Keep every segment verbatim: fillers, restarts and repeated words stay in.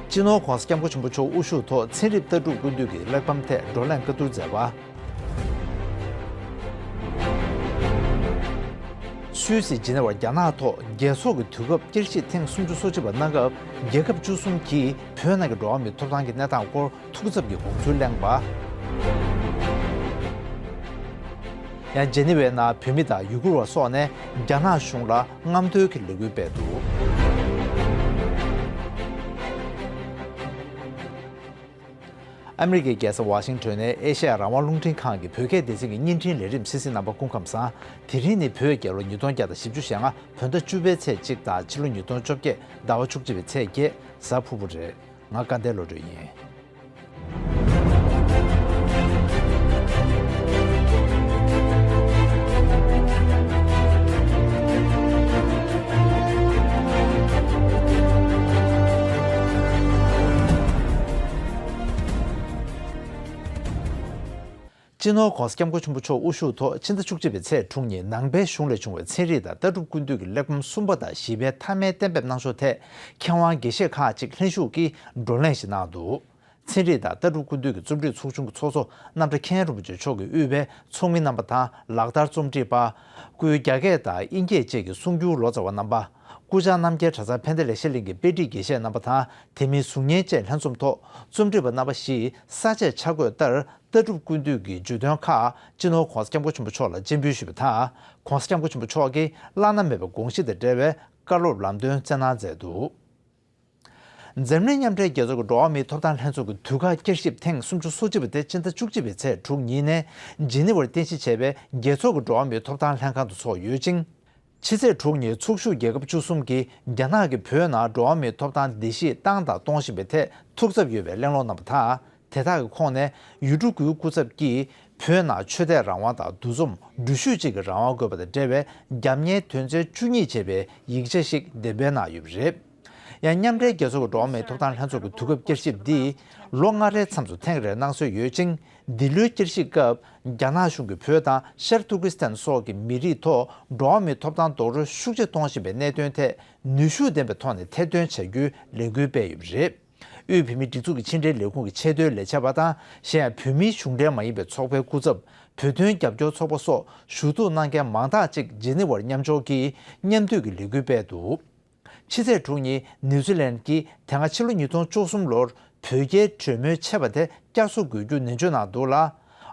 སྤྱི་ནོར་༧གོང་ས་༧སྐྱབས་མགོན་ཆེན་པོ་མཆོག་དབུ་བཞུགས་ཐོག་ཚན་རིག་ལྟ་གྲུབ་ཀུན་བཏུས་ཀྱི་གླེགས་བམ་ཐད་བགྲོ་གླེང་བཀའ་བསྡུར་མཛད་པ། སུད་སི་ཇི་ནི་ཝར་རྒྱ་ནག་ཐོག་རྒྱལ་ཚོགས་ཀྱི་དུས་སྐབས་བསྐྱར་ཞིབ་ཐེངས་སུམ་ཅུ་སོ་གཅིག་པ་གནང་སྐབས། རྒྱལ་ཁབ་བཅུ་གསུམ་གྱིས་བོད་ནང་གི་འགྲོ་བ་མིའི་ཐོབ་ཐང་གི་གནས་སྟངས་སྐོར་ཐུགས་འཚབ་ཀྱི་དགོངས་ཚུལ་གླེང་བ། ཡང་ཇི་ནི་ཝའི་ནང་བོད་མི་དང་ཡུ་གུར་བ་སོགས་ནས་རྒྱ་ནག་གཞུང་ལ་རྔམ་སྟོན་གྱི་ལས་འགུལ་སྤེལ་འདུག་ཨ་མི་རི་ཀའི་རྒྱལ་ས་ཝ་ཤིང་ཊོན་ནས་ཨེ་ཤ་ཡ་རང་དབང་རླུང་འཕྲིན་ཁང་གི་བོད་སྐད་སྡེ་ཚན་གྱི་བརྙན་འཕྲིན་ལས་རིམ་གསན་གཟིགས་རྣམ་པ་སྐུ་ཁམས་བཟང་། དེ་རིང་ནི་བོད་རྒྱལ་ལོ་ཉིས་སྟོང་བརྒྱ་དང་བཞི་བཅུ་ཞེ་ལྔ་བོད་ཟླ་བཅུ་པའི་ཚེས་གཅིག་དང་ཕྱི་ལོ་ཉིས་སྟོང་བཅོ་བརྒྱད་ཟླ་བ་བཅུ་གཅིག་པའི་ཚེས་བརྒྱད་གཟའ་ཕུར་བུ་རེད། ང་སྐལ་ལྡན་བློ་གྲོས་ཡིན། སྤྱི་ནོར་༧གོང་ས་༧སྐྱབས་མགོན་ཆེན་པོ་མཆོག་དབུ་བཞུགས་ཐོག་ཕྱི་ཟླ་བཅུ་གཅིག་པའི་ཚེས་དྲུག་ཉིན་ནང་པའི་གཞུང་ལས་བྱུང་བའི་ཚན་རིག་དང་ལྟ་གྲུབ་ཀུན་བཏུས་ཀྱི་གླེགས་བམ་གསུམ་པ་དང་བཞི་པའི་མཐའ་མའི་གཏན་འབེབས་གནང་ཕྱོགས་ཐད་མཁས་དབང་དགེ་བཤེས་ཁག་ཅིག་ལྷན་ཞུགས་ཀྱིས་བགྲོ་གླེང་ཞིག་གནང་འདུག་ཚན་རིག་དང་ལྟ་གྲུབ་ཀུན་བཏུས་ཀྱི་རྩོམ་སྒྲིག་ཚོགས་ཆུང་གི་ཚོགས་གཙོ་རྣམ་གྲྭ་མཁན་རིན་པོ་ཆེ་མཆོག་གིས་དབུས་པའི་ཚོགས་མི་རྣམ་པ་དང་། ལག་བསྟར་རྩོམ་སྒྲིག་པ། སྐུའི་རྒྱ་སྐད་དང་དབྱིན་སྐད་བཅས་ཀྱི་གསུང་སྒྱུར་ལོ་ཙཱ་བ་རྣམ་པ། སྐུ་བཅར་རྣམ་རྒྱལ་གྲྭ་ཚང་ཕན་བདེ་ལེགས་བཤད་གླིང་གི་དཔེ་ཁྲིད་དགེ་བཤེས་རྣམ་པ་དང་། དེ་མིན་གཟུགས་བརྙན་བཅས་ལྷན་འཛོམས་ཐོག་རྩོམ་སྒྲིག་པ་རྣམ་པ་བཞིས་ས་བཅད་འཆར་འགོད་ལྟར་ལྟ་གྲུབ་ཀུན་བཏུས་ཀྱི་བརྗོད་དོན་ཁག་སྤྱི་ནོར་༧གོང་ས་༧སྐྱབས་མགོན་ཆེན་པོ་མཆོག་ལ་སྤྱན་འབུལ་ཞུས་པ་དང་། ༧གོང་ས་༧སྐྱབས་མགོན་ཆེན་པོ་མཆོག་གིས་བླ་ན་མེད་པའི་དགོངས་གཞི་དང་འབྲེལ་བའི་བཀའ་སློབ་ལམ་སྟོན་སྩལ་གནང་མཛད་འདུག་འཛམ་གླིང་མཉམ་འབྲེལ་རྒྱལ་ཚོགས་ཀྱི་འགྲོ་བ་མིའི་ཐོབ་ཐང་ལྷན་ཚོགས་ཀྱི་དུས་བཀག་བསྐྱར་ཞིབ་ཐེངས་སུམ་ཅུ་སོ་གཅིག་པ་དེ་ཕྱི་ཟླ་བཅུ་གཅིག་པའི་ཚེས་དྲུག་ཉིན་ནས་ཇི་ནི་ཝར་རྟེན་གཞི་བྱས་པའི་རྒྱལ་ཚོགས་ཀྱི་འགྲོ་བ་མིའི་ཐོབ་ཐང་ལྷན་ཁང་དུ་འཚོགས་ཡོད་ཅིང་། ཕྱི་ཚེས་དྲུག་ཉིན་ཚོགས་ཞུགས་རྒྱལ་ཁབ་བཅུ་གསུམ་གྱིས་རྒྱ་ནག་གིས་བོད་ནང་འགྲོ་བ་མིའི་ཐོབ་ཐང་བརྡལ་བཤིག་བཏང་དང་གཏོང་བཞིན་པའི་ཐད་ཐུགས་འཚབ་ཡོད་པའི་གླེང་སློང་གནང་བ་དང་། དེ་དག་གི་ཁོངས་ནས་ཡུལ་གྲུ་དགུའི་སྐུ་ཚབ་ཀྱིས་བོད་ནང་ཆོས་དད་རང་དབང་དང་འདུ་འཛོམས་འགྲུལ་བཞུད་བཅས་ཀྱི་རང་དབང་དགོས་པ་དང་འབྲེལ་བའི་རྒྱབ་གཉེར་དོན་ཚན་བཅུ་གཉིས་བྱས་པའི་ཡིག་ཆ་ཞིག་འདེམས་སྤེལ་གནང་ཡོད་པ་རེད། ཡང་མཉམ་འབྲེལ་རྒྱལ་ཚོགས་ཀྱི་འགྲོ་བ་མིའི་ཐོབ་ཐང་ལྷན་ཚོགས་ཀྱི་དུས་སྐབས་བསྐྱར་ཞིབ་འདི་ལོ་ལྔ་རེའི་མཚམས་སུ་ཐེངས་རེ་གནང་སྲོལ་ཡོད་ཅིང་། འདི་ལོའི་བསྐྱར་ཞིབ་སྐབས་རྒྱ་ནག་གཞུང་གིས་བོད་དང་ཤར་ཏུར་ཀི་སི་ཐན་སོགས་ཀྱི་མི་རིགས་ཐོག་འགྲོ་བ་མིའི་ཐོབ་ཐང་རྡོག་རོལ་ཤུགས་ཆེ་གཏོང་བཞིན་པའི་གནད་དོན་ཐད་ནུས་ཤུགས་ལྡན་པའི་ཐོག་ནས་ཐེར་འདོན་བྱ་རྒྱུའི་ལས་འགུལ་སྤེལ་ཡོད་པ་རེད། དབུས་བོད་མིའི་སྒྲིག་འཛུགས་ཀྱི་ཕྱི་འབྲེལ་ལས་ཁུངས་ཀྱི་ཆེས་མཐོའི་ལས་བྱེད་པ་དང་། གཞན་ཡང་བོད་མིའི་གཞུང་འབྲེལ་མ་ཡིན་པའི་ཚོགས་པའི་སྐུ་ཚབ། བོད་དོན་རྒྱབ་སྐྱོར་ཚོགས་པ་སོགས་ཞུ་གཏུག་གནང་མཁན་མང་དག་ཅིག་ཇི་ནི་ཝར་མཉམ་འབྱོར་གྱིས་མཉམ་འདུས་ཀྱི་ལས་འགུལ་སྤེལ་འདུག་ཕྱི་ཚེས་དྲུག་ཉིན་ནིའུ་ཛི་ལན་གྱིས་དེ་སྔ་ཕྱི་ལོ་ཉིས་སྟོང་བཅུ་གསུམ་ལོར་བོད་རྒྱའི་གྲོས་མོལ་ཆད་པ་དེ་བསྐྱར་གསོ་དགོས་རྒྱུ་ནན་བརྗོད་གནང་འདུག་ལ།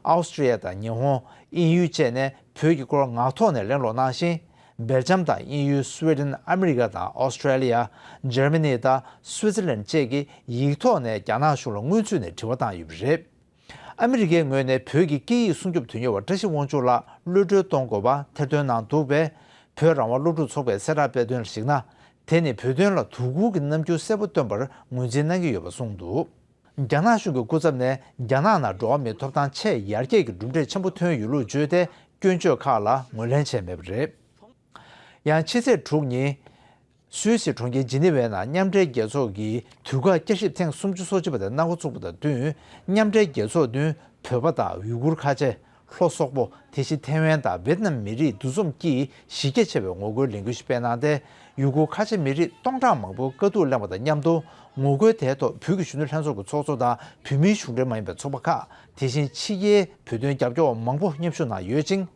ཨའོ་སི་ཀྲི་ཡ་དང་ཉི་ཧོང་། དབྱིན་ཡུལ་བཅས་ནས་བོད་ཀྱི་སྐོར་ངག་ཐོག་ནས་གླེང་སློང་གནང་ཞིང་། སྦེལ་ཇམ་དང་དབྱིན་ཡུལ། སུའེ་ཌེན། ཨ་མི་རི་ཀ་དང་ཨོ་སི་ཀྲེ་ལི་ཡ། འཇར་མ་ནི་དང་སུའི་ཙི་ལན་བཅས་ཀྱིས་ཡིག་ཐོག་ནས་རྒྱ་ནག་གཞུང་ལ་སྔོན་ཚུད་ནས་དྲི་བ་བཏང་ཡོད་པ་རེད། ཨ་མི་རི་ཀའི་ངོས་ནས་བོད་ཀྱི་སྐད་ཡིག་སྲུང་སྐྱོབ་དོན་གཉེར་བ་བཀྲ་ཤིས་དབང་ཕྱུག་ལགས་གློད་གྲོལ་གཏོང་དགོས་པ་ཐེར་འདོན་གནང་འདུག་པས། བོད་རང་དབང་སློབ་ཕྲུག་ཚོགས་པས་གསལ་བསྒྲགས་སྤེལ་དོན་ལ་གཞིགས་ན། དེ་ནི་བོད་དོན་ལ་དོ་ཁུར་གྱི་རྣམ་འགྱུར་གསལ་པོ་སྟོན་པར་ངོས་འཛིན་གནང་གི་ཡོད་པ་གསུངས་འདུག་རྒྱ་ནག་གཞུང་གི་སྐུ་ཚབ་ནས་རྒྱ་ནག་ནང་འགྲོ་བ་མིའི་ཐོབ་ཐང་ཆེས་ཡར་རྒྱས་ཀྱི་གྲུབ་འབྲས་ཆེན་པོ་ཐོན་ཡོད་ལུགས་བརྗོད་དེ། སྐྱོན་བརྗོད་ཁག་ལ་ངོས་ལེན་བྱས་མེད་པ་རེད། ཡང་ཕྱི་ཚེས་དྲུག་ཉིན། སུད་སི་གྲོང་ཁྱེར་ཇི་ནི་ཝའི་ནང་མཉམ་འབྲེལ་རྒྱལ་ཚོགས་ཀྱི་དུས་བཀག་བསྐྱར་ཞིབ་ཐེངས་སུམ་ཅུ་སོ་གཅིག་པ་དེ་གནང་འགོ་ཚུགས་པ་དང་བསྟུན། མཉམ་འབྲེལ་རྒྱལ་ཚོགས་ནང་བོད་པ་དང་ཡུ་གུར་ཁ་ཆེ། ལྷོ་སོག་པོ། དེ་བཞིན་ཐེ་ཝན་དང་ཝེ་ཏི་ནམ་མི་རིགས་འདུ་འཛོམས་ཀྱིས་གཞི་རྒྱ་ཆེ་བའི་ངོ་རྒོལ་ལས་འགུལ་ཞིག་སྤེལ་གནང་སྟེ། ཡུ་གུར་ཁ་ཆེ་མི་རིགས་སྟོང་ཕྲག་མང་པོས་དཀའ་སྡུག་གླེང་བ་དང་མཉམ་དུ། ངོ་རྒོལ་དེའི་ཐོག་བོད་ཀྱི་གཞོན་ནུ་ལྷན་ཚོགས་ཀྱི་ཚོགས་གཙོ་དང་བོད་མིའི་གཞུང་འབྲེལ་མ་ཡིན་པའི་ཚོགས་པ་ཁག་དེ་བཞིན་ཕྱི་རྒྱལ་བོད་དོན་རྒྱབ་སྐྱོར་བ་མང་པོ་མཉམ་ཞུགས་གནང་ཡོད་ཅིང་།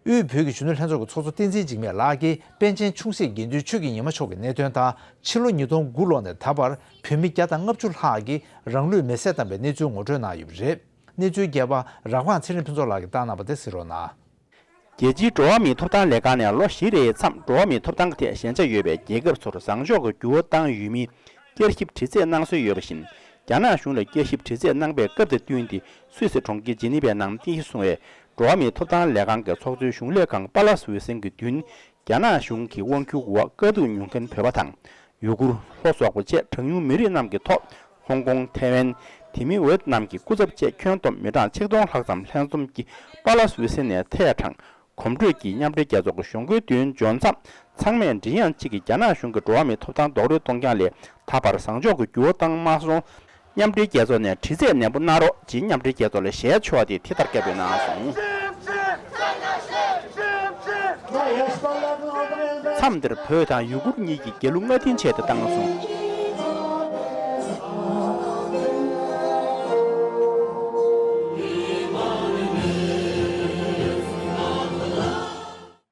དབུས་བོད་ཀྱི་གཞོན་ནུ་ལྷན་ཚོགས་ཀྱི་ཚོགས་གཙོ་བསྟན་འཛིན་འཇིགས་མེད་ལགས་ཀྱིས་པཎ་ཆེན་ཆུང་སྲིད་དགེ་འདུན་ཆོས་ཀྱི་ཉི་མ་མཆོག་གི་གནད་དོན་དང་། ཕྱི་ལོ་ཉིས་སྟོང་དགུ་ལོ་ནས་ད་བར་བོད་མི་བརྒྱ་དང་ལྔ་བཅུ་ལྷག་གིས་རང་ལུས་མེར་སྲེག་བཏང་བའི་གནས་ཚུལ་ངོ་སྤྲོད་གནང་ཡོད་པ་རེད། གནས་ཚུལ་རྒྱས་པ་རང་དབང་ཚེ་རིང་ཕུན་ཚོགས་ལགས་ཀྱིས་བཏང་གནང་བ་དེ་གཟིགས་རོགས་གནང་། རྒྱལ་སྤྱིའི་འགྲོ་བ་མིའི་ཐོབ་ཐང་ལས་ཁང་ནས་ལོ་བཞི་རེའི་མཚམས་འགྲོ་བ་མིའི་ཐོབ་ཐང་གི་ཐད་ཞན་ཆ་ཡོད་པའི་རྒྱལ་ཁབ་ཚོར་བཟང་ཕྱོགས་ཀྱི་འགྱུར་བ་བཏང་ཡོད་མིན། བསྐྱར་ཞིབ་དྲི་རྩད་གནང་སྲོལ་ཡོད་པ་བཞིན། རྒྱ་ནག་གཞུང་ལ་བསྐྱར་ཞིབ་དྲི་རྩད་གནང་པའི་སྐབས་དང་བསྟུན་ཏེ། སུད་སི་གྲོང་ཁྱེར་ཇི་ནི་ཝའི་ནང་རྟེན་གཞི་བཟུང་བའི་འགྲོ་བ་མིའི་ཐོབ་ཐང་ལས་ཁང་གི་ཚོགས་གཙོའི་གཞུང་ལས་ཁང་པ་ལ་སུའུ་སན་གྱི་མདུན། རྒྱ་ནག་གཞུང་གི་དབང་སྒྱུར་འོག་དཀའ་སྡུག་མྱོང་མཁན་བོད་པ་དང་། ཡུ་གུར། ལྷོ་སོག་པོ་བཅས་གྲངས་ཉུང་མི་རིགས་རྣམས་ཀྱི་ཐོག་ཧོང་ཀོང་། ཐའེ་ཝན། དེ་མིན་ཝེ་ཏི་ནམ་གྱི་སྐུ་ཚབ་བཅས་ཁྱོན་བསྡོམས་མི་གྲངས་ཆིག་སྟོང་ལྷག་ཙམ་ལྷན་འཛོམས་ཀྱིས་པ་ལ་སུའུ་སན་ནས་ཐད་དྲངས། གོམ་བགྲོད་ཀྱིས་མཉམ་འབྲེལ་རྒྱལ་ཚོགས་ཀྱི་གཞུང་སྒོའི་མདུན་འབྱོར་མཚམས། ཚང་མས་མགྲིན་དབྱངས་གཅིག་གིས་རྒྱ་ནག་གཞུང་གིས་འགྲོ་བ་མིའི་ཐོབ་ཐང་རྡོག་རོལ་གཏོང་རྐྱང་ལས་ད་བར་བཟང་ཕྱོགས་ཀྱི་འགྱུར་བ་བཏང་མ་སོང་། མཉམ་འབྲེལ་རྒྱལ་ཚོགས་ནས་དྲི་རྩད་ནན་པོ་གནང་རོགས་ཅེས་མཉམ་འབྲེལ་རྒྱལ་ཚོགས་ལ་ཞལ་ཕྱེ་བ་དེ་དེ་ལྟར་བརྒྱབ་ཡོད་གནང་སོང་། མཚམས་དེར་བོད་དང་ཡུ་གུར་གཉིས་ཀྱིས་རྒྱལ་གླུ་སྔ་རྟིང་བྱས་ཏེ་བཏང་སོང་།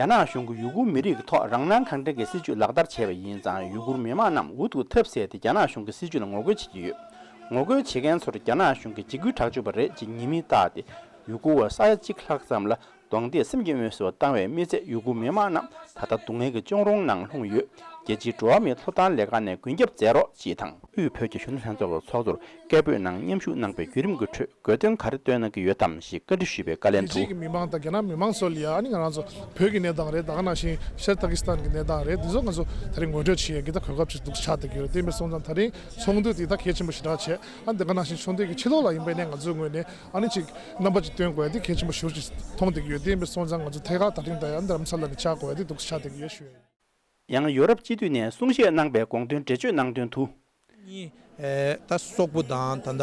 རྒྱ་ནག་གཞུང་གིས་ཡུ་གུར་མི་རིགས་ཀྱི་ཐོག་རང་སྣང་གང་དྲན་གྱི་སྲིད་བྱུས་ལག་བསྟར་བྱས་པ་ཡིན་ཙང་། ཡུ་གུར་མི་མང་རྣམས་འུ་ཐུག་ཐབས་ཟད་དེ་རྒྱ་ནག་གཞུང་གི་སྲིད་བྱུས་ལ་ངོ་རྒོལ་བྱེད་ཀྱི་ཡོད། ངོ་རྒོལ་བྱེད་མཁན་ཚོར་རྒྱ་ནག་གཞུང་གིས་འཇིགས་སྐུལ་དྲག་སྤྱོད་པ་རེད་ཅེས་ཉེས་མིང་བཏགས་ཏེ། ཡུ་གུར་བ་ས་ཡ་གཅིག་ལྷག་ཙམ་ལ་གདོང་འདེད་སེམས་ཀྱི་མངོན་གསལ་བཏང་བའི་མི་ཚད། ཡུ་གུར་མི་མང་རྣམས་ད་ལྟ་སྡུག་བསྔལ་གྱི་གཅོང་རོང་ནང་ལྷུང་ཡོད། རྒྱལ་སྤྱིའི་འགྲོ་བ་མིའི་ཐོབ་ཐང་ལས་ཁང་ནས་མགོན་སྐྱབས་མཛད་རོགས་ཅེས་དང་། དབུས་བོད་ཀྱི་གཞོན་ནུ་ལྷན་ཚོགས་ཀྱི་ཚོགས་གཙོར་སྐད་འབོད་ནང་མཉམ་ཞུགས་གནང་པའི་བརྒྱུད་རིམ་གྱི་ཁྲོད་དགོས་དོན་ག་རེ་བཏོན་གནང་གི་ཡོད་དམ་ཞེས་བཀའ་འདྲི་ཞུས་པའི་བཀའ་ལན་དུ། རྒྱལ་སྤྱིའི་མི་མང་དང་རྒྱ་ནག་མི་མང་ཚོ་ལ་ཡང་ཨ་ནི་ང་རང་ཚོ་བོད་ཀྱི་གནས་སྟངས་རེད། ད་ག་ནང་བཞིན་ཤར་ཏ་ཀི་སི་ཐན་གྱི་གནས་སྟངས་རེད། འདི་ཚོ་ང་ཚོ་ད་རིང་ངོ་སྤྲོད་བྱེད་ཡས་ཀྱི་ད་གོ་སྐབས་ཅིག་འདུག་ཆགས་བསྡད་ཀྱི་ཡོད་རེད། དེ་ཡིན་པ་སོང་ཙང་ད་རིང་ཚོགས་འདུ་འདི་ད་གལ་ཆེན་པོ་ཞེ་དྲག་བྱས། ཨ་ནི་ད་ག་ནང་བཞིན་ཚོགས་འདུ་གི་ཕྱི་ལོགས་ལ་ཡིན་པ་ཡིན་ནའི་ང་ཚོའི་ངོས་ནས་ཨ་ནི་ཅིག་རྣམ་པ་ཅིག་སྟོན་དགོས་ཡ་དེ་གལ་ཆེན་པོ་ཞེ་པོ་ཅིག་མཐོང་བསྡད་ཀྱི་ཡོད། དེ་ཡིན་པ་སོང་ཙང་ང་ཚོ་ཐད་ཀར་ད་རིང་ད་ཡང་རྡ་རམ་ས་ལ་ནས་བཅར་དགོས་ཡ་དེ་འདུག་ཆགས་བསྡད་ཀྱི་ཡོད་ཞུ་ཡ་ཡིན། ཡང་ཡོ་རོབ་སྤྱི་འཐུས་ནས་གསུང་བཤད་གནང་པའི་དགོངས་དོན་འགྲེལ་བརྗོད་གནང་དོན་དུ། གཉིས། ཨེ། ད་སོག་པོ་དང་ད་ལྟ་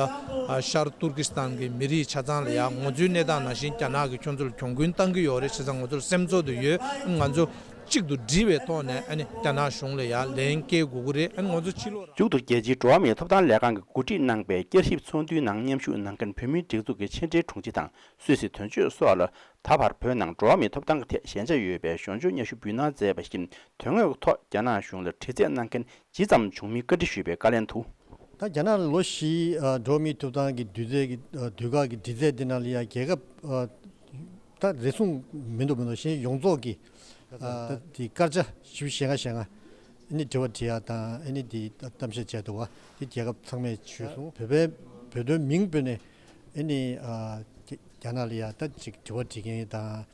ཨ་ཤར་ཏུར་ཀི་སི་ཐན་གྱི་མི་རིགས་ཆ་ཚང་ལ་ཡང་ང་ཚོའི་གནས་སྟངས་ནང་བཞིན་རྒྱ་ནག་གིས་ཁྱོད་ཚོ་ལ་གྱོང་གུན་བཏང་གི་ཡོད་རེད། བྱས་ཙང་ང་ཚོ་ལ་སེམས་ཚོར་དུ་ཡོད། ང་ཚོ་གཅིག་ཏུ་སྒྲིལ་བའི་ཐོག་ནས་ཨ་ནི་རྒྱ་ནག་གཞུང་ལ་ཡང་ལན་སྐྱེལ་དགོས་ཀྱི་རེད། ཨ་ནི་ང་ཚོ་ཕྱི་ལོགས་ར། མཇུག་ཏུ་རྒྱལ་སྤྱིའི་འགྲོ་བ་མིའི་ཐོབ་ཐང་ལས་ཁང་གིས་གོ་སྒྲིག་གནང་པའི་བསྐྱར་ཞིབ་ཚོགས་འདུའི་ནང་མཉམ་ཞུགས་གནང་མཁན་བོད་མིའི་སྒྲིག་འཛུགས་ཀྱི་ཕྱི་འབྲེལ་དྲུང་ཆེ་དང་། སུད་སི་དོན་གཅོད་སོགས་ལ། ད་བར་བོད་ནང་འགྲོ་བ་མིའི་ཐོབ་ཐང་གི་ཐད་ཞན་ཆ་ཡོད་པའི་ཞོར་འཇོག་སྙན་ཞུ་འབུལ་གནང་མཛད་པ་བཞིན། དོན་དངོས་ཀྱི་ཐོག་རྒྱ་ནག་གཞུང་ལ་དྲི་རྩད་གནང་མཁན་ཇི་ཙམ་བྱུང་མིན་བཀའ་འདྲི་ཞུས་པའི་བཀའ་ལན་དུ། ད་རྒྱ་ནག་ལ་ལོ་བཞི་ཨ་འགྲོ་བ་མིའི་ཐོབ་ཐང་གི་དུས་ཚོད་ཀྱི་ཨ་དུས་བཀག་གི་དྲི་རྩད་འདི་ནང་ལ་ཡང་རྒྱལ་ཁབ་ཨ་ད་རེ་ཟུང་མི་འདུག་མི་འདུག་གཞན་ཡོངས་རྫོགས་ཀྱི་ཨ་ད་དེ་སྐར་ཆ་བཞི་བཅུ་ཞེ་ལྔ་ཞེ་ལྔ་ཨ་ནི་དྲི་བ་དྲི་ཡ་དང་ཨ་ནི་དེ་གཏམ་བཤད་བྱས་འདུག་བ། དེ་རྒྱལ་ཁབ་ཚང་མས་ཞུས་སོང་། བོད་པའི་བོད་དོན་མིང་བོས་ནས་ཨ་ནི་ཨ་རྒྱ་རྒྱ་ནག་ལ་ཡ་ད་ཅིག་དྲི་བ་དྲི་མཁན་དང་།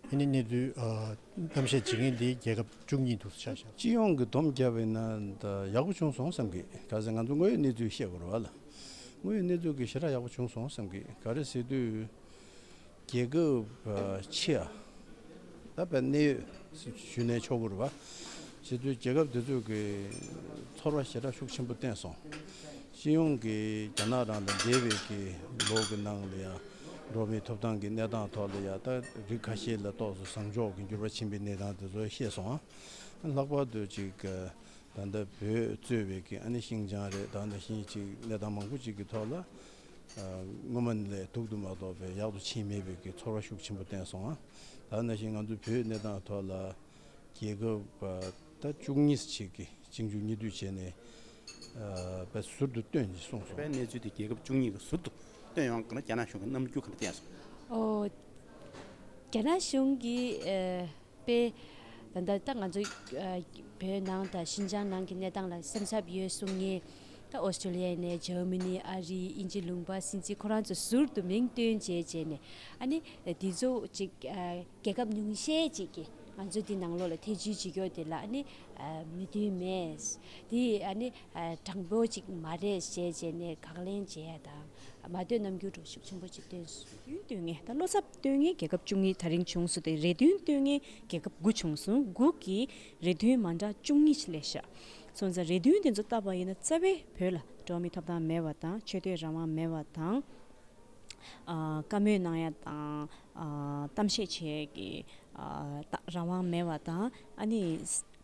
ཨ་ནི་གནས་ཚུལ་ཨ་གཏམ་བཤད་བྱེད་མཁན་འདི་རྒྱལ་ཁབ་བཅུ་གཉིས་འདུག་ཆ་བཞག་སྤྱི་ཡོངས་ཀྱི་སྡོམ་བརྒྱབ་པ་ཡིན་ན་ད་ཡག་པོ་བྱུང་སོང་བསམ་གི། ག་ཟེར་ང་ཚོ་དངོས་ཡོད་གནས་ཚུལ་བཤད་དགོས་རེད་བ་ལ། དངོས་ཡོད་གནས་ཚུལ་གྱི་ཞེ་དྲག་ཡག་པོ་བྱུང་སོང་བསམ་གི། ག་རེ་ཟེར་དུས་རྒྱལ་ཁབ་ཨ་ཆེ་ཨ་ད་དཔེ་གནད་ཡོད་ཞུས་ནས་ཆོག་གི་རེད་བ། བྱེད་དུས་རྒྱལ་ཁབ་དེ་ཚོས་ཀྱི་ཚོར་བ་ཞེ་དྲག་ཤུགས་ཆེན་པོ་བསྟན་སོང་། སྤྱི་ཡོངས་ཀྱི་རྒྱ་ནག་རང་དང་འབྲེལ་བའི་གི་ལོ་གི་ནང་ལ་ཡང་འགྲོ་བ་མིའི་ཐོབ་ཐང་གི་གནས་སྟངས་ཐོག་ལ་ཡང་ད་རིགས་ཁ་ཤས་ལ་ཏོག་ཙམ་བཟང་ཕྱོགས་ཀྱི་འགྱུར་བ་ཕྱིན་པའི་གནས་སྟངས་དེ་ཚོ་ཤེས་སོང་ཨ། ལྷག་པར་དུ་ཅིག་ད་ལྟ་བོད་གཙོས་པའི་གི་ཨ་ནི་ཤིང་ཅང་རེད། ད་ནང་བཞིན་ཅིག་གནས་སྟངས་མང་པོ་ཅིག་གི་ཐོག་ལ་སྔོན་མ་ལས་སྡུག་ཏུ་མ་གཏོགས་པའི་ཡག་ཏུ་ཕྱིན་མེད་པའི་གི་ཚོར་བ་ཤུགས་ཆེན་པོ་བསྟན་སོང་ཨ། ད་ནང་བཞིན་ང་ཚོ་བོད་གནས་སྟངས་ཐོག་ལ། རྒྱལ་ཁབ་ད་བཅུ་གཉིས་ཅིག་གིས་གཅིག་མཇུག་གཉིས་མཐུད་བྱས་ནས་ཨ་དཔེ་ཟུར་དུ་བཏོན་ཅིག་གསུངས་སོང་། བོད་པའི་གནས་ཚུལ་དེ་རྒྱལ་ཁབ་བཅུ་གཉིས་ཀྱིས་ཟུར་དུ་བཏོན་ཡོང་གི་ན་རྒྱ་ནག་གཞུང་གི་རྣམ་འགྱུར་ག་འདྲ་བསྟན་སོང་། ཨོ། རྒྱ་ནག་གཞུང་གིས་ཨ་དཔེ་ད་ལྟ་ད་ང་ཚོ་ཨ་བོད་ནང་དང་ཤིན་ཅང་ནང་གི་གནས་སྟངས་ལ་སེམས་འཚབ་ཡོད་གསུང་མཁན་ད་ཨོ་སི་ཀྲོ་ལི་ཡ་ནས་འཇར་མ་ནི། ཨ་རི། དབྱིན་ཇི་ལུང་པ། སྲིད་འཛིན་ཁོ་རང་ཚོ་ཟུར་དུ་མིང་བཏོན་བྱས་བྱས་ནས་ཨ་ནི་དེ་ཚོ་ཅིག་ཨ་རྒྱལ་ཁབ་ཉུང་ཤས་ཅིག་གིས་ང་ཚོ་འདི་ནང་ལོགས་ལ་ཐེ་བྱུས་བྱེད་རྒྱུ་དེ་ལ་ཨ་ནི་ཨ་མོས་མཐུན་མེད། དེ་ཨ་ནི་ཨ་དྲང་པོ་ཅིག་མ་རེད་ཞེས་བྱས་ནས་དགག་ལན་བྱེད་ཡ་དང་མ་འདོད་རྣམ་འགྱུར་འདྲ་ཤུགས་ཆེན་པོ་ཅིག་བཏོན་སོང་། རེ་འདུན་བཏོན་མཁན་ད་བློ་འཚབ་བཏོན་མཁན་རྒྱལ་ཁབ་བཅུ་གཉིས་ད་རིང་བྱུང་སོང་སྟེ། རེ་འདུན་བཏོན་མཁན་རྒྱལ་ཁབ་དགུ་བྱུང་སོང་། དགུ་གིས་རེ་འདུན་མ་འདྲ་བཅུ་གཉིས་ཅིག་སླེབས་ཤག་སོང་ཙང་རེ་འདུན་དེ་ཚོ་བལྟས་པ་ཡིན་ན་རྩ་བའི་བོད་ལ་འགྲོ་བ་མིའི་ཐོབ་ཐང་མེད་པ་དང་། ཆོས་དད་རང་དབང་མེད་པ་དང་། ཨ་བཀའ་མོལ་གནང་ཡ་དང་། ཨ་གཏམ་བཤད་བྱེད་ཡ་གི་ཨ་ད་རང་དབང་མེད་པ་དང་། ཨ་ནི་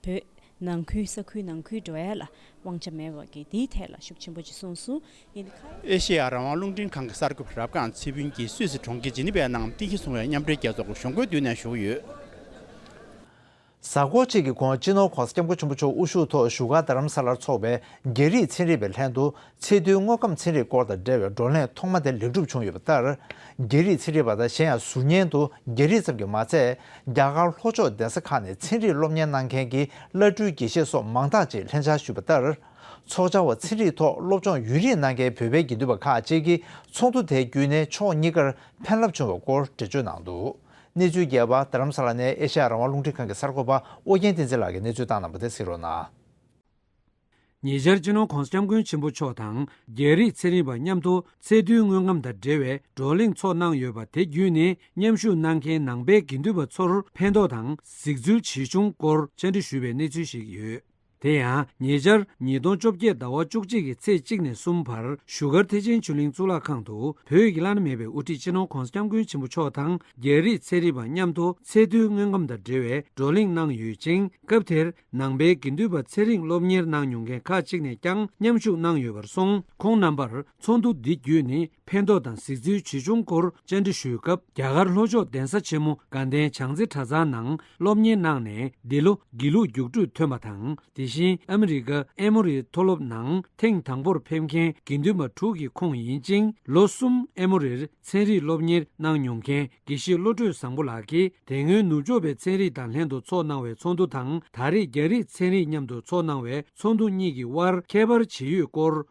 བོད་ནང་ཁུལ་ས་ཁུལ་ནང་ཁུལ་འགྲོ་ཡ་ལ་དབང་ཆ་མེད་པ་གི་དེའི་ཐད་ལ་ཤུགས་ཆེན་པོ་ཅིག་གསུངས་སོང་། ཡིན་ནའི་ཁ། ཨེ་ཤེ་ཡ་རང་དབང་རླུང་འཕྲིན་ཁང་གི་གསར་འགོད་པ་རབ་སྒང་ཚེ་ཕུན་གྱིས་སུད་སི་གྲོང་ཁྱེར་ཇི་ནི་ཝའི་ནང་རྟེན་གཞི་བཟུང་བའི་མཉམ་འབྲེལ་རྒྱལ་ཚོགས་ཀྱི་གཞུང་སྒོའི་མདུན་ནས་ཞུ་གི་ཡོད། གཟའ་འཁོར་གཅིག་གི་གོང་སྤྱི་ནོར་༧གོང་ས་༧སྐྱབས་མགོན་ཆེན་པོ་མཆོག་དབུ་བཞུགས་ཐོག་བཞུགས་སྒར་རྡ་རམ་ས་ལར་འཚོགས་པའི་རྒྱ་རིགས་ཚན་རིག་པའི་ལྷན་དུ་ཚེ་ཐར་དངོས་ཁམས་ཚན་རིག་སྐོར་དང་འབྲེལ་བའི་བགྲོ་གླེང་ཐོག་མ་དེ་ལེགས་གྲུབ་བྱུང་ཡོད་པ་ལྟར། རྒྱ་རིགས་ཚན་རིག་པ་དང་གཞན་ཡང་ཟུར་ཉན་དུ་རྒྱ་རིགས་ཙམ་གྱིས་མ་ཚད། རྒྱ་གར་ལྷོ་ཕྱོགས་གདན་ས་ཁག་ནས་ཚན་རིག་སློབ་གཉེར་གནང་མཁན་གྱི་བླ་སྤྲུལ་དགེ་བཤེས་སོགས་མང་དག་ཅིག་ལྷན་བཅར་ཞུས་པ་ལྟར། ཚོགས་བཅར་བ་ཚན་རིག་ཐོག་སློབ་སྦྱོང་ཡུན་རིང་གནང་མཁན་བོད་པའི་དགེ་འདུན་པ་ཁག་ཅིག་གིས་ཚོགས་འདུ་དེ་བརྒྱུད་ནས་ཕྱོགས་གཉིས་ཀར་ཕན་རླབས་བྱུང་བའི་སྐོར་འགྲེལ་བརྗོད་གནང་འདུག་གནས་ཚུལ་རྒྱས་པ། རྡ་རམ་ས་ལ་ནས་ཨེ་ཤ་ཡ་རང་དབང་རླུང་འཕྲིན་ཁང་གི་གསར་འགོད་པ་ཨོ་རྒྱན་བསྟན་འཛིན་ལགས་ཀྱིས་གནས་ཚུལ་བཏང་གནང་པ་དེ་གཟིགས་རོགས་གནང་། ཉེ་ཆར་སྤྱི་ནོར་༧གོང་ས་༧སྐྱབས་མགོན་ཆེན་པོ་མཆོག་དང་རྒྱ་རིགས་ཚན་རིག་པ་མཉམ་དུ་ཚེ་ཐར་དངོས་ཁམས་དང་འབྲེལ་བའི་བགྲོ་གླེང་ཚོགས་གནང་ཡོད་པ་དེ་བརྒྱུད་ནས་མཉམ་ཞུགས་གནང་མཁན་ནང་པའི་དགེ་འདུན་པ་ཚོར་ཕན་ཐོགས་དང་གཟིགས་ཚུལ་ཇི་བྱུང་སྐོར་བཅར་འདྲི་ཞུས་པའི་གནས་ཚུལ་ཞིག་ཡོད། དེ་ཡང་ཉེ་ཆར་ཉིས་སྟོང་བཅོ་བརྒྱད་ཟླ་བ་བཅུ་གཅིག་གི་ཚེས་གཅིག་ནས་གསུམ་བར་བཞུགས་སྒར་ཐེག་ཆེན་ཆོས་གླིང་གཙུག་ལག་ཁང་དུ་བོད་ཀྱི་བླ་ན་མེད་པའི་དབུ་ཁྲིད་སྤྱི་ནོར་༧གོང་ས་༧སྐྱབས་མགོན་ཆེན་པོ་མཆོག་དང་རྒྱ་རིགས་ཚན་རིག་པ་མཉམ་དུ་ཚད་རྡུལ་དངོས་ཁམས་དང་འབྲེལ་བའི་བགྲོ་གླེང་གནང་ཡོད་ཅིང་། སྐབས་དེར་ནང་པའི་དགེ་འདུན་པ་ཚན་རིག་སློབ་གཉེར་གནང་མྱོང་མཁན་ཁག་ཅིག་ནས་ཀྱང་མཉམ་ཞུགས་གནང་ཡོད་པར་སོང་། ཁོང་རྣམ་པར་ཚོགས་འདུ་འདི་བརྒྱུད་ནས་ཕན་ཐོགས་དང་གཟིགས་ཚུལ་ཇི་བྱུང་སྐོར་བཅར་འདྲི་ཞུས་སྐབས། རྒྱ་གར་ལྷོ་ཕྱོགས་གདན་ས་ཆེན་མོ་དགའ་ལྡན་བྱང་རྩེ་གྲྭ་ཚང་ནང་སློབ་གཉེར་གནང་ནས་འདི་ལོ་དགེ་ལུགས་རྒྱུགས་སྤྲོད་ཐོན་པ་དང་། དེ་བཞིན་ཨ་མི་རི་ཀ་ཨེ་མོ་རི་མཐོ་སློབ་ནང་ཐེངས་དང་པོར་ཕེབས་མཁན་དགེ་འདུན་པ་དྲུག་གི་ཁོངས་ཡིན་ཅིང་། ལོ་གསུམ་ཨེ་མོ་རིར་ཚན་རིག་སློབ་གཉེར་གནང་མྱོང་མཁན་དགེ་བཤེས་བློ་གྲོས་བཟང་པོ་ལགས་ཀྱིས། དེ་སྔོན་ནུབ་ཕྱོགས་པའི་ཚན་རིག་དང་ལྷན་དུ་ཚོགས་གནང་བའི་ཚོགས་འདུ་དང་། ད་རེས་རྒྱ་རིགས་ཚན་རིག་མཉམ་དུ་ཚོགས་གནང་བའི་ཚོགས་འདུ་གཉིས་ཀྱི་དབར་ཁྱད་པར་ཇི་ཡོད་སྐོར།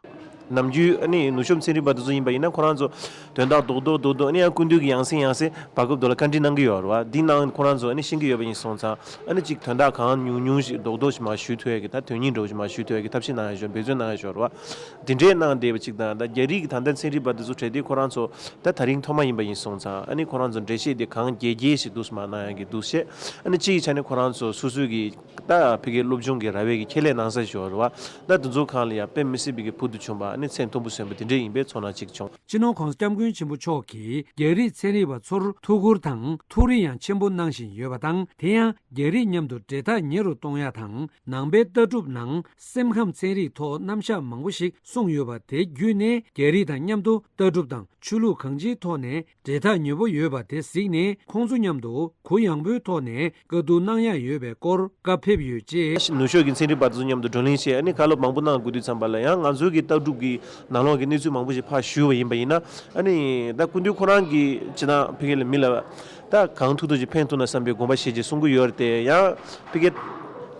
ནམ་རྒྱུན་ཨ་ནི་ནུབ་ཕྱོགས་ཚན་རིག་པ་དེ་ཚོ་ཡིན་པ་ཡིན་ན། ཁོ་རང་ཚོ་དོན་དག་རྡོག་རྡོག་རྡོག་རྡོག་ཨ་ནི་ཡང་སྐུ་མདུན་གྱི་ཡང་སེ་ཡང་སེ་བར་སྐབས་དུ་ལ་བཀའ་འདྲི་གནང་གི་ཡོད་རེད་བ། འདི་ནང་ཁོ་རང་ཚོ་ཨ་ནི་ཤེས་ཀྱི་ཡོད་པ་ཡིན་སོང་ཙང་། ཨ་ནི་གཅིག་དོན་དག་གང་ཉུང་ཉུང་ཞིག་རྡོག་རྡོག་ཞིག་མར་ཞུ་ཐུབ་ཡ་གི། ད་དོན་སྙིང་འདྲ་བོ་ཞིག་མར་ཞུ་ཐུབ་ཡ་གི་ཐབས་ཤེས་གནང་ཡ་ཞོར་འབད་བརྩོན་གནང་ཡ་ཞོར་རེད་བ། དེ་འདྲའི་གནང་བསྡད་པ་གཅིག་དང་། ད་རྒྱ་རིགས་ཀྱི་ད་ལྟ་ཚན་རིག་པ་དེ་ཚོ་གྲས་དེ་ཁོ་རང་ཚོ་ད་དེ་རིང་ཐོག་མ་ཡིན་པ་ཡིན་སོང་ཙང་། ཨ་ནི་ཁོ་རང་ཚོ་འགྲེལ་བཤད་དེ་གང་རྒྱས་རྒྱས་ཤིག་འདུག་སེ་མར་གནང་ཡ་གི་འདུག་སེ་བྱས། ཨ་ནི་གཅིག་གི་ཆ་ནས་ཁོ་རང་ཚོ་སོ་སོའི་གི་ད་ཕ་གིའི་སློབ་སྦྱོང་གི་ར་བའི་གི་ཁྱད་ལས་གནང་ས་ཞིག་ཡོད་རེད་བ། ད་དེ་ཚོ་གང་ལ་ཡང་དཔེ་མི་སྲིད་པའི་གི་ཕུལ་དུ་བྱུང་བ། ཨ་ནི་ཚད་མཐོན་པོ་སོན་པ་དེ་འདྲས་ཡིན་པའི་ཚོར་སྣང་ཅིག་བྱུང་། སྤྱི་ནོར་༧གོང་ས་༧སྐྱབས་མགོན་ཆེན་པོ་མཆོག་གིས་རྒྱ་རིགས་ཚན་རིག་པ་ཚོར་ཐུགས་ཁུར་དང་ཐུགས་རེ་ཡང་ཆེན་པོ་གནང་བཞིན་ཡོད་པ་དང་། དེ་ཡང་རྒྱ་རིགས་མཉམ་དུ་འབྲེལ་ཐག་ཉེ་རུ་གཏོང་ཡ་དང་། ནང་པའི་ལྟ་གྲུབ་ནང་སེམས་ཁམས་ཚན་རིག་ཐོག་རྣམ་གཞག་མང་པོ་ཞིག་གསུངས་ཡོད་པ་དེ་བརྒྱུད་ནས། རྒྱ་རིགས་དང་མཉམ་དུ་ལྟ་གྲུབ་དང་ཆོས་ལུགས་གང་ཅིའི་ཐོག་ནས་འབྲེལ་ཐག་ཉེ་པོ་ཡོད་པ་དེ་གཟིགས་ནས། ཁོང་ཚོ་མཉམ་དུ་གུ་ཡངས་པོའི་ཐོག་ནས་བཀའ་བསྡུར་གནང་ཡ་ཡོད་པའི་སྐོར་བཀའ་ཕེབས་ཡོད་ཅེས། ནུབ་ཕྱོགས་ཀྱི་ཚན་རིག་པ་དེ་ཚོ་མཉམ་དུ་བགྲོ་གླེང་བྱས། ཨ་ནི་བཀའ་སློབ་མང་པོ་གནང་དགོས་དུས་ཙམ་པ་ལ། ཡང་ང་ཚོའི་གི་ལྟ་གྲུབ་ཀྱི་ནང་ལོགས་ཀྱི་གནས་ཚུལ་མང་པོ་ཞིག་ཕར་ཞུས་པ་ཡིན་པ་ཡིན་ན། ཨ་ནི་ད་སྐུ་མདུན་ཁོ་རང་གིས་སྤྱིར་བཏང་ཕ་གི་ལ་མི་ལ་ད་གང་ཐུབ་ཐུབ་ཅིག་ཕན་ཐོགས་ན་བསམ་པའི་དགོངས་པ་བཞེས་བྱས་གསུང་གི་ཡོད་རེད་དེ། ཡང་ཕ་གི་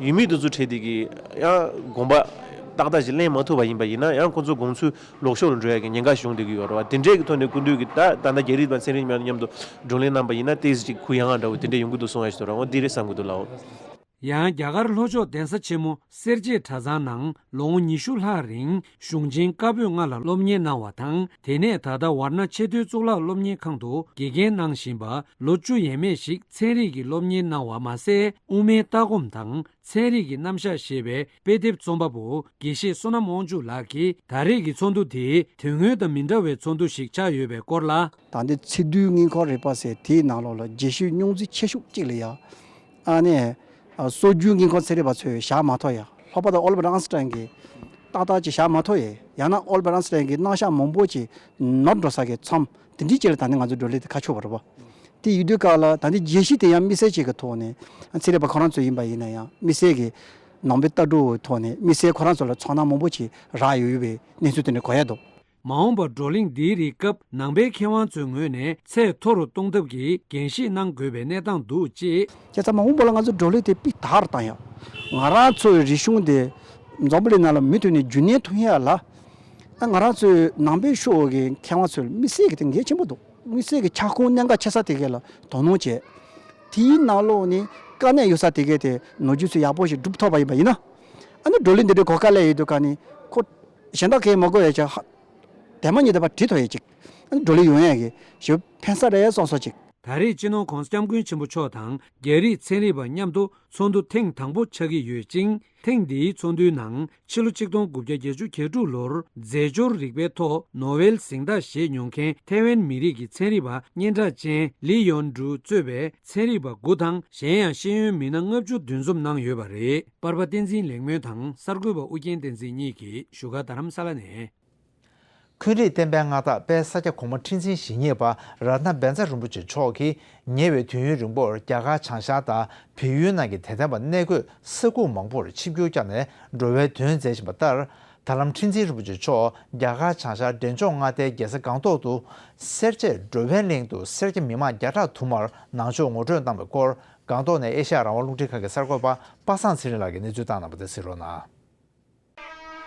ཡུལ་མི་དེ་ཚོ་གྲས་དེ་གིས་ཡང་དགོངས་པ་ཏག་ཏག་ཅིག་ལེན་མ་ཐུབ་པ་ཡིན་པ་ཡིན་ན། ཡང་ཁོ་ཚོ་དགོངས་ཚུལ་ལོག་ཕྱོགས་ལ་འགྲོ་ཡ་གི་ཉེན་ཁ་བྱུང་བསྡད་ཀྱི་ཡོད་རེད་བ། དེ་འདྲའི་གི་ཐོག་ནས་སྐུ་མདུན་གྱིས་ད་ད་ལྟ་རྒྱ་རིགས་དང་ཚན་རིག་མཉམ་དུ་བགྲོ་གླེང་གནང་པ་ཡིན་ན། ཏོག་ཙམ་ཅིག་གུ་ཡངས་པ་འདྲ་བོ་དེ་འདྲ་ཡོང་གི་འདུག་གསུང་ཡ་ཞིག་འདུག་ར། འོ་འདི་རེད་བསམ་གྱི་འདུག་ལགས། ཡང་རྒྱ་གར་ལྷོ་ཕྱོགས་གདན་ས་ཆེན་མོ་སེར་བྱེས་གྲྭ་ཚང་ནང་ལོ་ངོ་ཉི་ཤུ་ལྷག་རིང་གཞུང་ཆེན་བཀའ་པོད་ལྔ་ལ་སློབ་གཉེར་གནང་བ་དང་། དེ་ནས་ད་ལྟ་ཝར་ཎ་ཆེས་མཐོའི་གཙུག་ལག་སློབ་གཉེར་ཁང་དུ་དགེ་རྒན་གནང་བཞིན་པ་ལོ་བཅུ་ཡས་མས་ཤིག་ཚན་རིག་གི་སློབ་གཉེར་གནང་བ་མ་ཟད། དབུ་མའི་ལྟ་སྒོམ་དང་ཚན་རིག་གི་རྣམ་གཞག་ཞེས་པའི་དཔེ་དེབ་རྩོམ་པ་པོ་དགེ་བཤེས་བསོད་ནམས་དབང་ཕྱུག་ལགས་ཀྱིས། ད་རེས་ཀྱི་ཚོགས་འདུ་དེ་དེ་སྔོན་དང་མི་འདྲ་བའི་ཚོགས་འདུ་ཞིག་ཆགས་ཡོད་པའི་སྐོར་ལ། ད་ལྟའི་ཚད་རྡུལ་དངོས་ཁམས་རིག་པ་ཟེར་དེའི་ནང་ལོགས་ལ་རྗེས་ཤུལ་རྙོག་འཛིང་ཆེ་ཤོས་གཅིག་ལ་ཡ། ཨ་ནི། སྲོལ་རྒྱུན་དངོས་ཁམས་ཚན་རིག་པ་ཚོས་བཞག་མ་ཐུབ་ཡ། ལྷག་པར་དུ་ཨོལ་བྷར་ཨན་སི་ཊན་གྱིས་ཏག་ཏག་ཅིག་བཞག་མ་ཐུབ་ཡ། ཡང་ན་ཨོལ་བྷར་ཨན་སི་ཊན་གྱིས་རྣམ་གཞག་མང་པོ་ཅིག་ནོར་འགྲོ་ས་གི་མཚམས་དེ་འདྲའི་ཅིག་ལ་ད་ནི་ང་ཚོ་བགྲོ་གླེང་དེ་ཁ་ཕྱོགས་པ་རེད་པ། དེ་ཡིན་དུས་སྐབས་ལ་ད་ནི་རྒྱལ་སྤྱི་དེ་ཡང་དམིགས་བསལ་ཅིག་གི་ཐོག་ནས། ཚན་རིག་པ་ཁོ་རང་ཚོ་ཡིན་པ་ཡིན་ན་ཡང་དམིགས་བསལ་གྱི་ནང་པའི་ལྟ་གྲུབ་ཀྱི་ཐོག་ནས་དམིགས་བསལ་ཁོ་རང་ཚོ་ལ་ཚོར་སྣང་མང་པོ་ཅིག་རག་ཡོད་ཡོད་པའི་གནས་ཚུལ་དེ་འདྲ་གོ་ཡ་འདུག། མ་འོངས་པར་བགྲོ་གླེང་འདིའི་རིགས་སྐབས་ནང་པའི་མཁས་དབང་ཚོའི་ངོས་ནས་ཚད་མཐོ་རུ་གཏོང་ཐབས་ཀྱི་འགན་བཞེས་གནང་དགོས་པའི་གནས་སྟངས་འདུག་ཅེས། བྱས་ཙང་མ་འོངས་པ་ལ་ང་ཚོ་བགྲོ་གླེང་དེ་སྤུས་དག་རུ་བཏང་ཡ། ང་རང་ཚོའི་རིག་གཞུང་དེ་འཛམ་བུ་གླིང་ནང་ལ་མུ་མཐུད་ནས་རྒྱུན་གནས་ཐུབ་ཡ་ལ། ཨ། ང་རང་ཚོའི་ནང་པའི་ཕྱོགས་ཀྱི་མཁས་དབང་ཚོས་དམིགས་བསལ་གྱི་དེ་གལ་ཆེན་པོ་འདུག། དམིགས་བསལ་གྱི་ཁྱབ་ཁོངས་གནད་འགག་ཆེ་ས་དེ་གས་ལ་དོ་སྣང་བྱས། དེའི་ནང་ལོགས་ནས་དཀའ་གནད་ཡོད་ས་དེ་གས་དེ་ནོར་རྒྱུན་ཚོས་ཡག་པོ་ཞིག་སྒྲུབ་ཐུབ་པ་ཡིན་པ་ཡིན་ན། ཨ་ནི་བགྲོ་གླེང་འདི་འདྲའི་གོ་སྐབས་སླེབས་ཡོད་དུས་ཀ་ནི་ཁོ་གཞན་དག་གས་མ་གོ་ཡ་ཅིག་ཧ། དེ་མ་ཉིད་དེ་བ་བྲིས་ཐུབ་ཡ་ཅིག། ཨ་ནི་བགྲོ་གླེང་ཡོང་ཡ་གི་ཞེ་པོ་ཕན་ས་རེད་བསམ་སོང་ཅིག། ད་རེས་སྤྱི་ནོར་༧གོང་ས་༧སྐྱབས་མགོན་ཆེན་པོ་མཆོག་དང་རྒྱ་རིགས་ཚན་རིག་པ་མཉམ་དུ་ཚོགས་འདུ་ཐེངས་དང་པོ་ཆགས་ཀྱི་ཡོད་ཅིང་། ཐེངས་འདིའི་ཚོགས་འདུའི་ནང་ཕྱི་ལོ་ཆིག་སྟོང་དགུ་བརྒྱ་བརྒྱད་ཅུ་གྱ་དྲུག་ལོར་རྫས་སྦྱོར་རིག་པའི་ཐོག་ནོ་བེལ་གཟེངས་རྟགས་བཞེས་མྱོང་མཁན་ཐའེ་ཝན་མི་རིགས་ཀྱི་ཚན་རིག་པ་སྙན་གྲགས་ཅན་ལི་ཡོན་ཀྲུའུ་གཙོས་པའི་ཚན་རིག་པ་དགུ་དང་། གཞན་ཡང་ཤེས་ཡོན་མི་སྣ་ལྔ་བཅུ་འདུ་འཛོམས་གནང་ཡོད་པ་རེད། པར་པ་བསྟན་འཛིན་ལེགས་སྨོན་དང་གསར་འགོད་པ་ཨུ་རྒྱན་བསྟན་འཛིན་གཉིས་ཀྱིས་བཞུགས་སྒར་རྡ་རམ་ས་ལ་ནས། འཁོན་རིགས་བསྟན་པའི་མངའ་བདག་དཔལ་ས་སྐྱ་གོང་མ་ཁྲི་འཛིན་ཞེ་གཉིས་པ་རཏྣ་བཛྲ་རིན་པོ་ཆེ་མཆོག་གིས་ཉེ་བའི་དུས་ཡུན་རིང་པོར་རྒྱ་གར་བྱང་ཤར་དང་བལ་ཡུལ་ནང་གི་དད་ལྡན་པ་གནས་འཁོད་ས་ཁུག་མང་པོར་ཆིབས་བསྒྱུར་བསྐྱངས་ནས་འགྲོ་བའི་དོན་མཛད་བཞིན་པ་ལྟར། ད་ལམ་ཁྲི་འཛིན་རིན་པོ་ཆེ་མཆོག་རྒྱ་གར་བྱང་ཤར་འབྲས་ལྗོངས་མངའ་སྡེའི་རྒྱལ་ས་སྒང་ཏོག་ཏུ་སེར་བྱེས་འགྲོ་ཕན་གླིང་དུ་སེར་སྐྱ་མི་མང་བརྒྱ་ཕྲག་དུ་མར་ནང་ཆོས་ངོ་སྤྲོད་གནང་བའི་སྐོར། སྒང་ཏོག་ནས་ཨེ་ཤ་ཡ་རང་དབང་རླུང་འཕྲིན་ཁང་གི་གསར་འགོད་པ་པ་སངས་ཚེ་རིང་ལགས་ཀྱིས་གནས་ཚུལ་བཏང་གནང་བ་དེ་གཟིགས་རོགས་གནང་།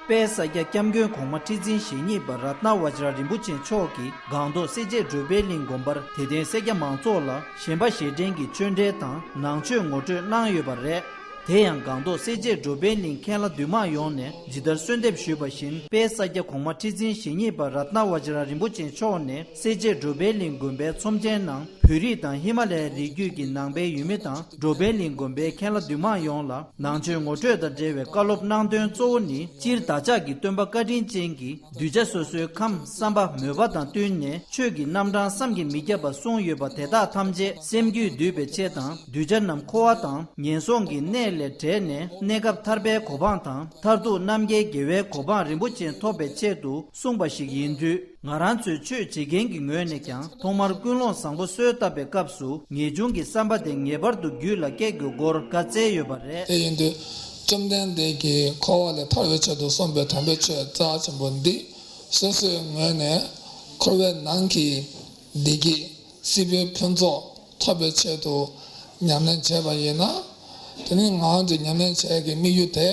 དཔལ་ས་སྐྱ་སྐྱབས་མགོན་གོང་མ་ཁྲི་འཛིན་ཞེ་གཉིས་པ་རཏྣ་བཛྲ་རིན་པོ་ཆེ་མཆོག་གིས་སྒང་ཏོག་སེར་བྱེས་འགྲོ་ཕན་གླིང་དགོན་པར་དད་ལྡན་སེར་སྐྱ་མང་ཚོགས་ལ་ཞེན་པ་རྗེས་དྲན་གྱི་ཆོས་འབྲེལ་དང་ནང་ཆོས་ངོ་སྤྲོད་གནང་ཡོད་པ་རེད། དེ་ཡང་སྒང་ཏོག་སེར་བྱེས་འགྲོ་ཕན་གླིང་མཁན་བླ་འདུས་མང་ཡོངས་ནས་ཇི་ལྟར་གསོལ་འདེབས་ཞུས་པ་བཞིན། དཔལ་ས་སྐྱ་གོང་མ་ཁྲི་འཛིན་ཞེ་གཉིས་པ་རཏྣ་བ་ཇི་ར་རིན་པོ་ཆེ་མཆོག་ནས་སེར་བྱེས་འགྲོ་ཕན་གླིང་དགོན་པའི་ཚོམས་ཆེན་ནང་། བོད་རིགས་དང་ཧི་མ་ལ་ཡའི་རི་རྒྱུད་ཀྱི་ནང་པའི་ཡུལ་མི་དང་། འགྲོ་ཕན་གླིང་དགོན་པའི་མཁན་བླ་འདུས་མང་ཡོངས་ལ་ནང་ཆོས་ངོ་སྤྲོད་དང་འབྲེལ་བའི་བཀའ་སློབ་གནང་དོན་གཙོ་བོ་ནི། སྤྱིར་བདག་ཅག་གི་སྟོན་པ་བཀའ་དྲིན་ཅན་གྱིས། གདུལ་བྱ་སོ་སོའི་ཁམས་བསམ་པ་མོས་པ་དང་བསྟུན་ནས། ཆོས་ཀྱི་རྣམ་གྲངས་བསམ་གྱིས་མི་ཁྱབ་པ་གསུངས་ཡོད་པ་དེ་དག་ཐམས་ཅད་སེམས་རྒྱུད་འདུལ་བའི་ཆེད་དང་། གདུལ་བྱ་རྣམས་འཁོར་བ་དང་ངན་སོང་གི་གནས་ལས་བསྒྲལ་ནས། གནས་སྐབས་ཐར་པའི་གོ་འཕང་དང་། མཐར་ཐུག་རྣམ་མཁྱེན་དགེ་བའི་གོ་འཕང་རིན་པོ་ཆེ་ཐོབ་པའི་ཆེད་དུ་གསུངས་པ་ཞིག་ཡིན་དུས། ང་རང་ཚོའི་ཆོས་བྱེད་མཁན་གྱི་ངོས་ནས་ཀྱང་། ཐོག་མར་ཀུན་སློང་བཟང་པོ་གསོལ་བཏབ་པའི་སྐབས་སུ། ངེས་འབྱུང་གི་བསམ་པ་དེ་ངེས་པར་དུ་རྒྱུད་ལ་སྐྱེ་དགོས་སྐོར་བཀའ་སྩལ་ཡོད་པ་རེད། དེ་ཡིན་དུས། བཅོམ་ལྡན་འདས་ཀྱིས་འཁོར་བ་ལས་ཐར་བའི་ཆེད་དུ་གསུངས་པའི་དམ་པའི་ཆོས་རྩ་ཆེན་པོ་འདི། སོ་སོའི་ངོས་ནས་འཁོར་བའི་ནང་གི་བདེ་སྐྱིད། སྲིད་པའི་ཕུན་ཚོགས་ཐོབ་པའི་ཆེད་དུ་ཉམས་ལེན་བྱས་པ་ཡིན་ན། དེ་ནི་ང་ཚོས་ཉམས་ལེན་བྱེད་ཀྱི་དམིགས་ཡུལ་དེ།